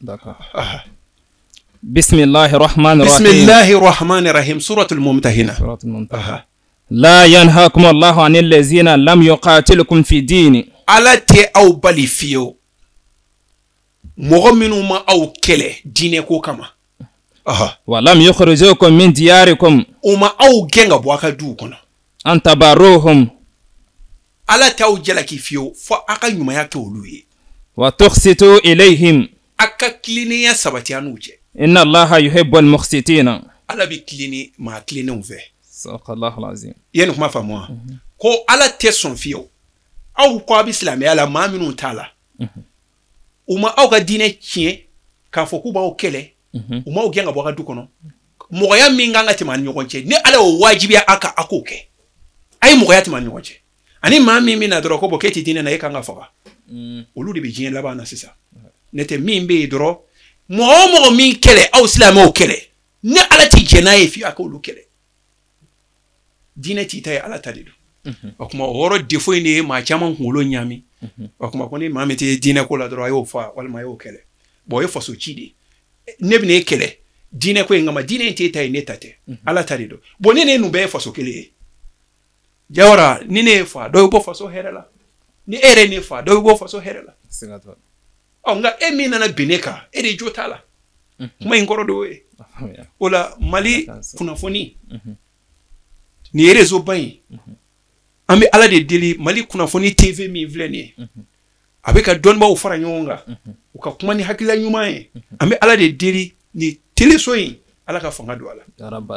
Speaker 3: D'accord. Bismillahir Rahmanir Rahim.
Speaker 2: Bismillahir Rahmanir Rahim. Suratul Mumtahina.
Speaker 3: Suratul Mumtahina. La yanhaakum Allahu anil ladzina lam yuqatilukum fi dini.
Speaker 2: Ala tɛ aw bali fiyewu, mɔgɔ minnu ma aw kɛlɛ diinɛ ko kama.
Speaker 3: Wa lam yukhrijukum min diyarikum.
Speaker 2: U ma aw gɛn ka bɔ aw ka duw kɔnɔ.
Speaker 3: An tabarruhum.
Speaker 2: Ala t'aw jalaki fiyewu fo aw ka ɲumanya kɛ olu ye.
Speaker 3: Wa tuqsitu ilayhim.
Speaker 2: Aw ka tilennenya sabati an n'u cɛ.
Speaker 3: Inna Allaha yuhibbul muqsitina.
Speaker 2: Ala bɛ tilenni maa tilennenw fɛ.
Speaker 3: Sadaqallahu alazim.
Speaker 2: I ye nin kuma faamu wa? Ko Ala tɛ sɔn fiyewu aw ko a bɛ silamɛya la, maa minnu t'a la, u ma aw ka diinɛ tiɲɛ k'a fɔ k'u b'aw kɛlɛ, u m'aw gɛn ka bɔ aw ka du kɔnɔ. Mɔgɔya min kan ka tɛmɛ an ni ɲɔgɔn cɛ, ni Ala y'o wajibiya aw kan, aw k'o kɛ. A A ye mɔgɔya tɛmɛ ɲɔgɔn cɛ ani maa min bɛna dɔrɔn ko bɔn k'e tɛ diinɛ na e kan ka faga olu de bɛ diɲɛ laban na sisan ne tɛ min bɛ yen dɔrɔn mɔgɔ o mɔgɔ min kɛlɛ aw silamɛw kɛlɛ ni ala t'i jɛn n'a ye f'i a k'olu kɛlɛ diinɛ t'i ta ye ala ta de don o tuma o yɔrɔ défaut in de ye maa caman kunkolo ɲaami o tuma ko ni maa min tɛ diinɛ ko la dɔrɔn a y'o fa walima a y'o kɛlɛ bon o ye faso ci de ye ne bɛna e kɛlɛ diinɛ ko in kama diinɛ in t'e ta ye ne ta tɛ ala ta de don bon ne ninnu bɛɛ ye faso kelen ye Jawara ni ne ye fa dɔ bɛ bɔ faso hɛrɛ la ni e yɛrɛ ne fa dɔ bɛ bɔ faso hɛrɛ la ɔ nka e min nana bin ne kan e de jo t'a la kuma in kɔrɔ de y'o ye o la Mali kunnafoni nin ye réseau ba in an bɛ ala de deli Mali kunnafoni TV min filɛ nin ye a bɛ ka dɔnnibaaw fara ɲɔgɔn kan u ka kuma ni hakilila ɲuman ye an bɛ ala de deli nin teleso in ala ka fanga don a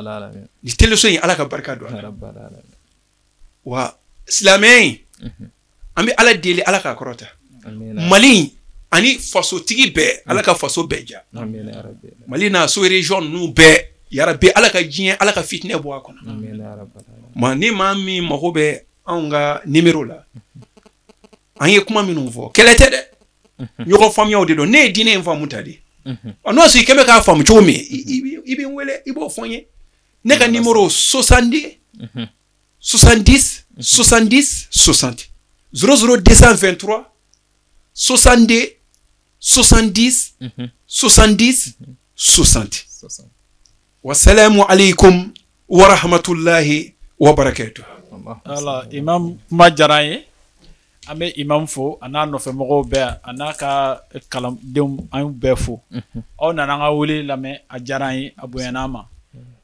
Speaker 2: la nin teleso in ala ka barika don a la wa silamɛya in an bɛ ala deli ala k'a kɔrɔta Mali ani fasotigi bɛɛ ala ka faso bɛɛ ja Mali n'a sous région ninnu bɛɛ yarabi ala ka diɲɛ ala ka fitinɛ bɔ a kɔnɔ ma ni maa min mago bɛ anw ka numéro la an ye kuma minnu fɔ kɛlɛ tɛ dɛ ɲɔgɔn faamuyaw de don ne ye diinɛ in faamu ta de n'o sɔrɔ i kɛmɛ k'a faamu cogo min i bɛ n wele i b'o fɔ n ye ne ka numéro 70 70 70 60 00 223 62 70 70 60. Wassalamu alaikum wa rahmatullahi wa barakatuh.
Speaker 1: Ala imam kuma diyara n ye an bɛ imam fo a n'a nɔfɛmɔgɔw bɛɛ a n'a ka kalandenw an y'u bɛɛ fo aw nana an ka wele lamɛn a diyara an ye a bonyana an ma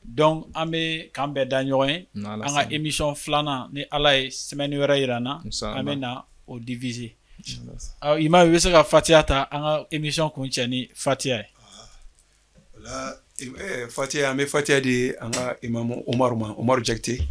Speaker 1: donc an bɛ k'an bɛɛ da ɲɔgɔn ye an ka émission filanan ni ala ye semaine wɛrɛ yira an na an bɛ na o diviser imam i bɛ se ka fatiya ta an ka émission kun cɛ ni fatiya ye.
Speaker 2: Fatiya an bɛ fatiya di an ka imamu Umaru ma Umaru Jakite.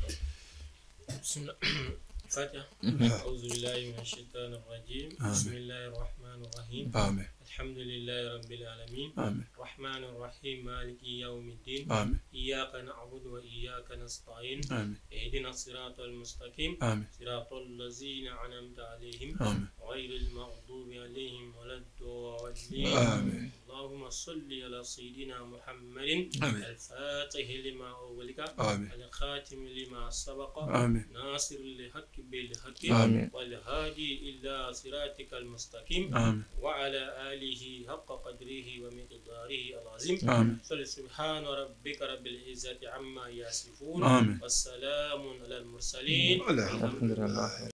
Speaker 4: فاتحة أعوذ بالله من الشيطان الرجيم بسم الله الرحمن الرحيم
Speaker 2: آمين
Speaker 4: الحمد لله رب العالمين
Speaker 2: آمين
Speaker 4: الرحمن الرحيم مالك يوم الدين
Speaker 2: آمين
Speaker 4: إياك نعبد وإياك نستعين
Speaker 2: آمين
Speaker 4: اهدنا الصراط المستقيم
Speaker 2: آمين
Speaker 4: صراط الذين أنعمت عليهم
Speaker 2: آمين
Speaker 4: غير المغضوب عليهم ولا الضالين
Speaker 2: آمين
Speaker 4: اللهم صل على سيدنا محمد
Speaker 2: آمين.
Speaker 4: الفاتح لما أغلق
Speaker 2: آمين
Speaker 4: الخاتم لما سبق
Speaker 2: آمين
Speaker 4: ناصر الحق بالحق
Speaker 2: آمين.
Speaker 4: والهادي إلى صراطك المستقيم
Speaker 2: آمين
Speaker 4: وعلى آله حق قدره ومقداره العظيم
Speaker 2: آمين
Speaker 4: سبحان ربك رب العزة عما يصفون
Speaker 2: آمين
Speaker 4: والسلام على المرسلين
Speaker 2: الحمد
Speaker 3: لله.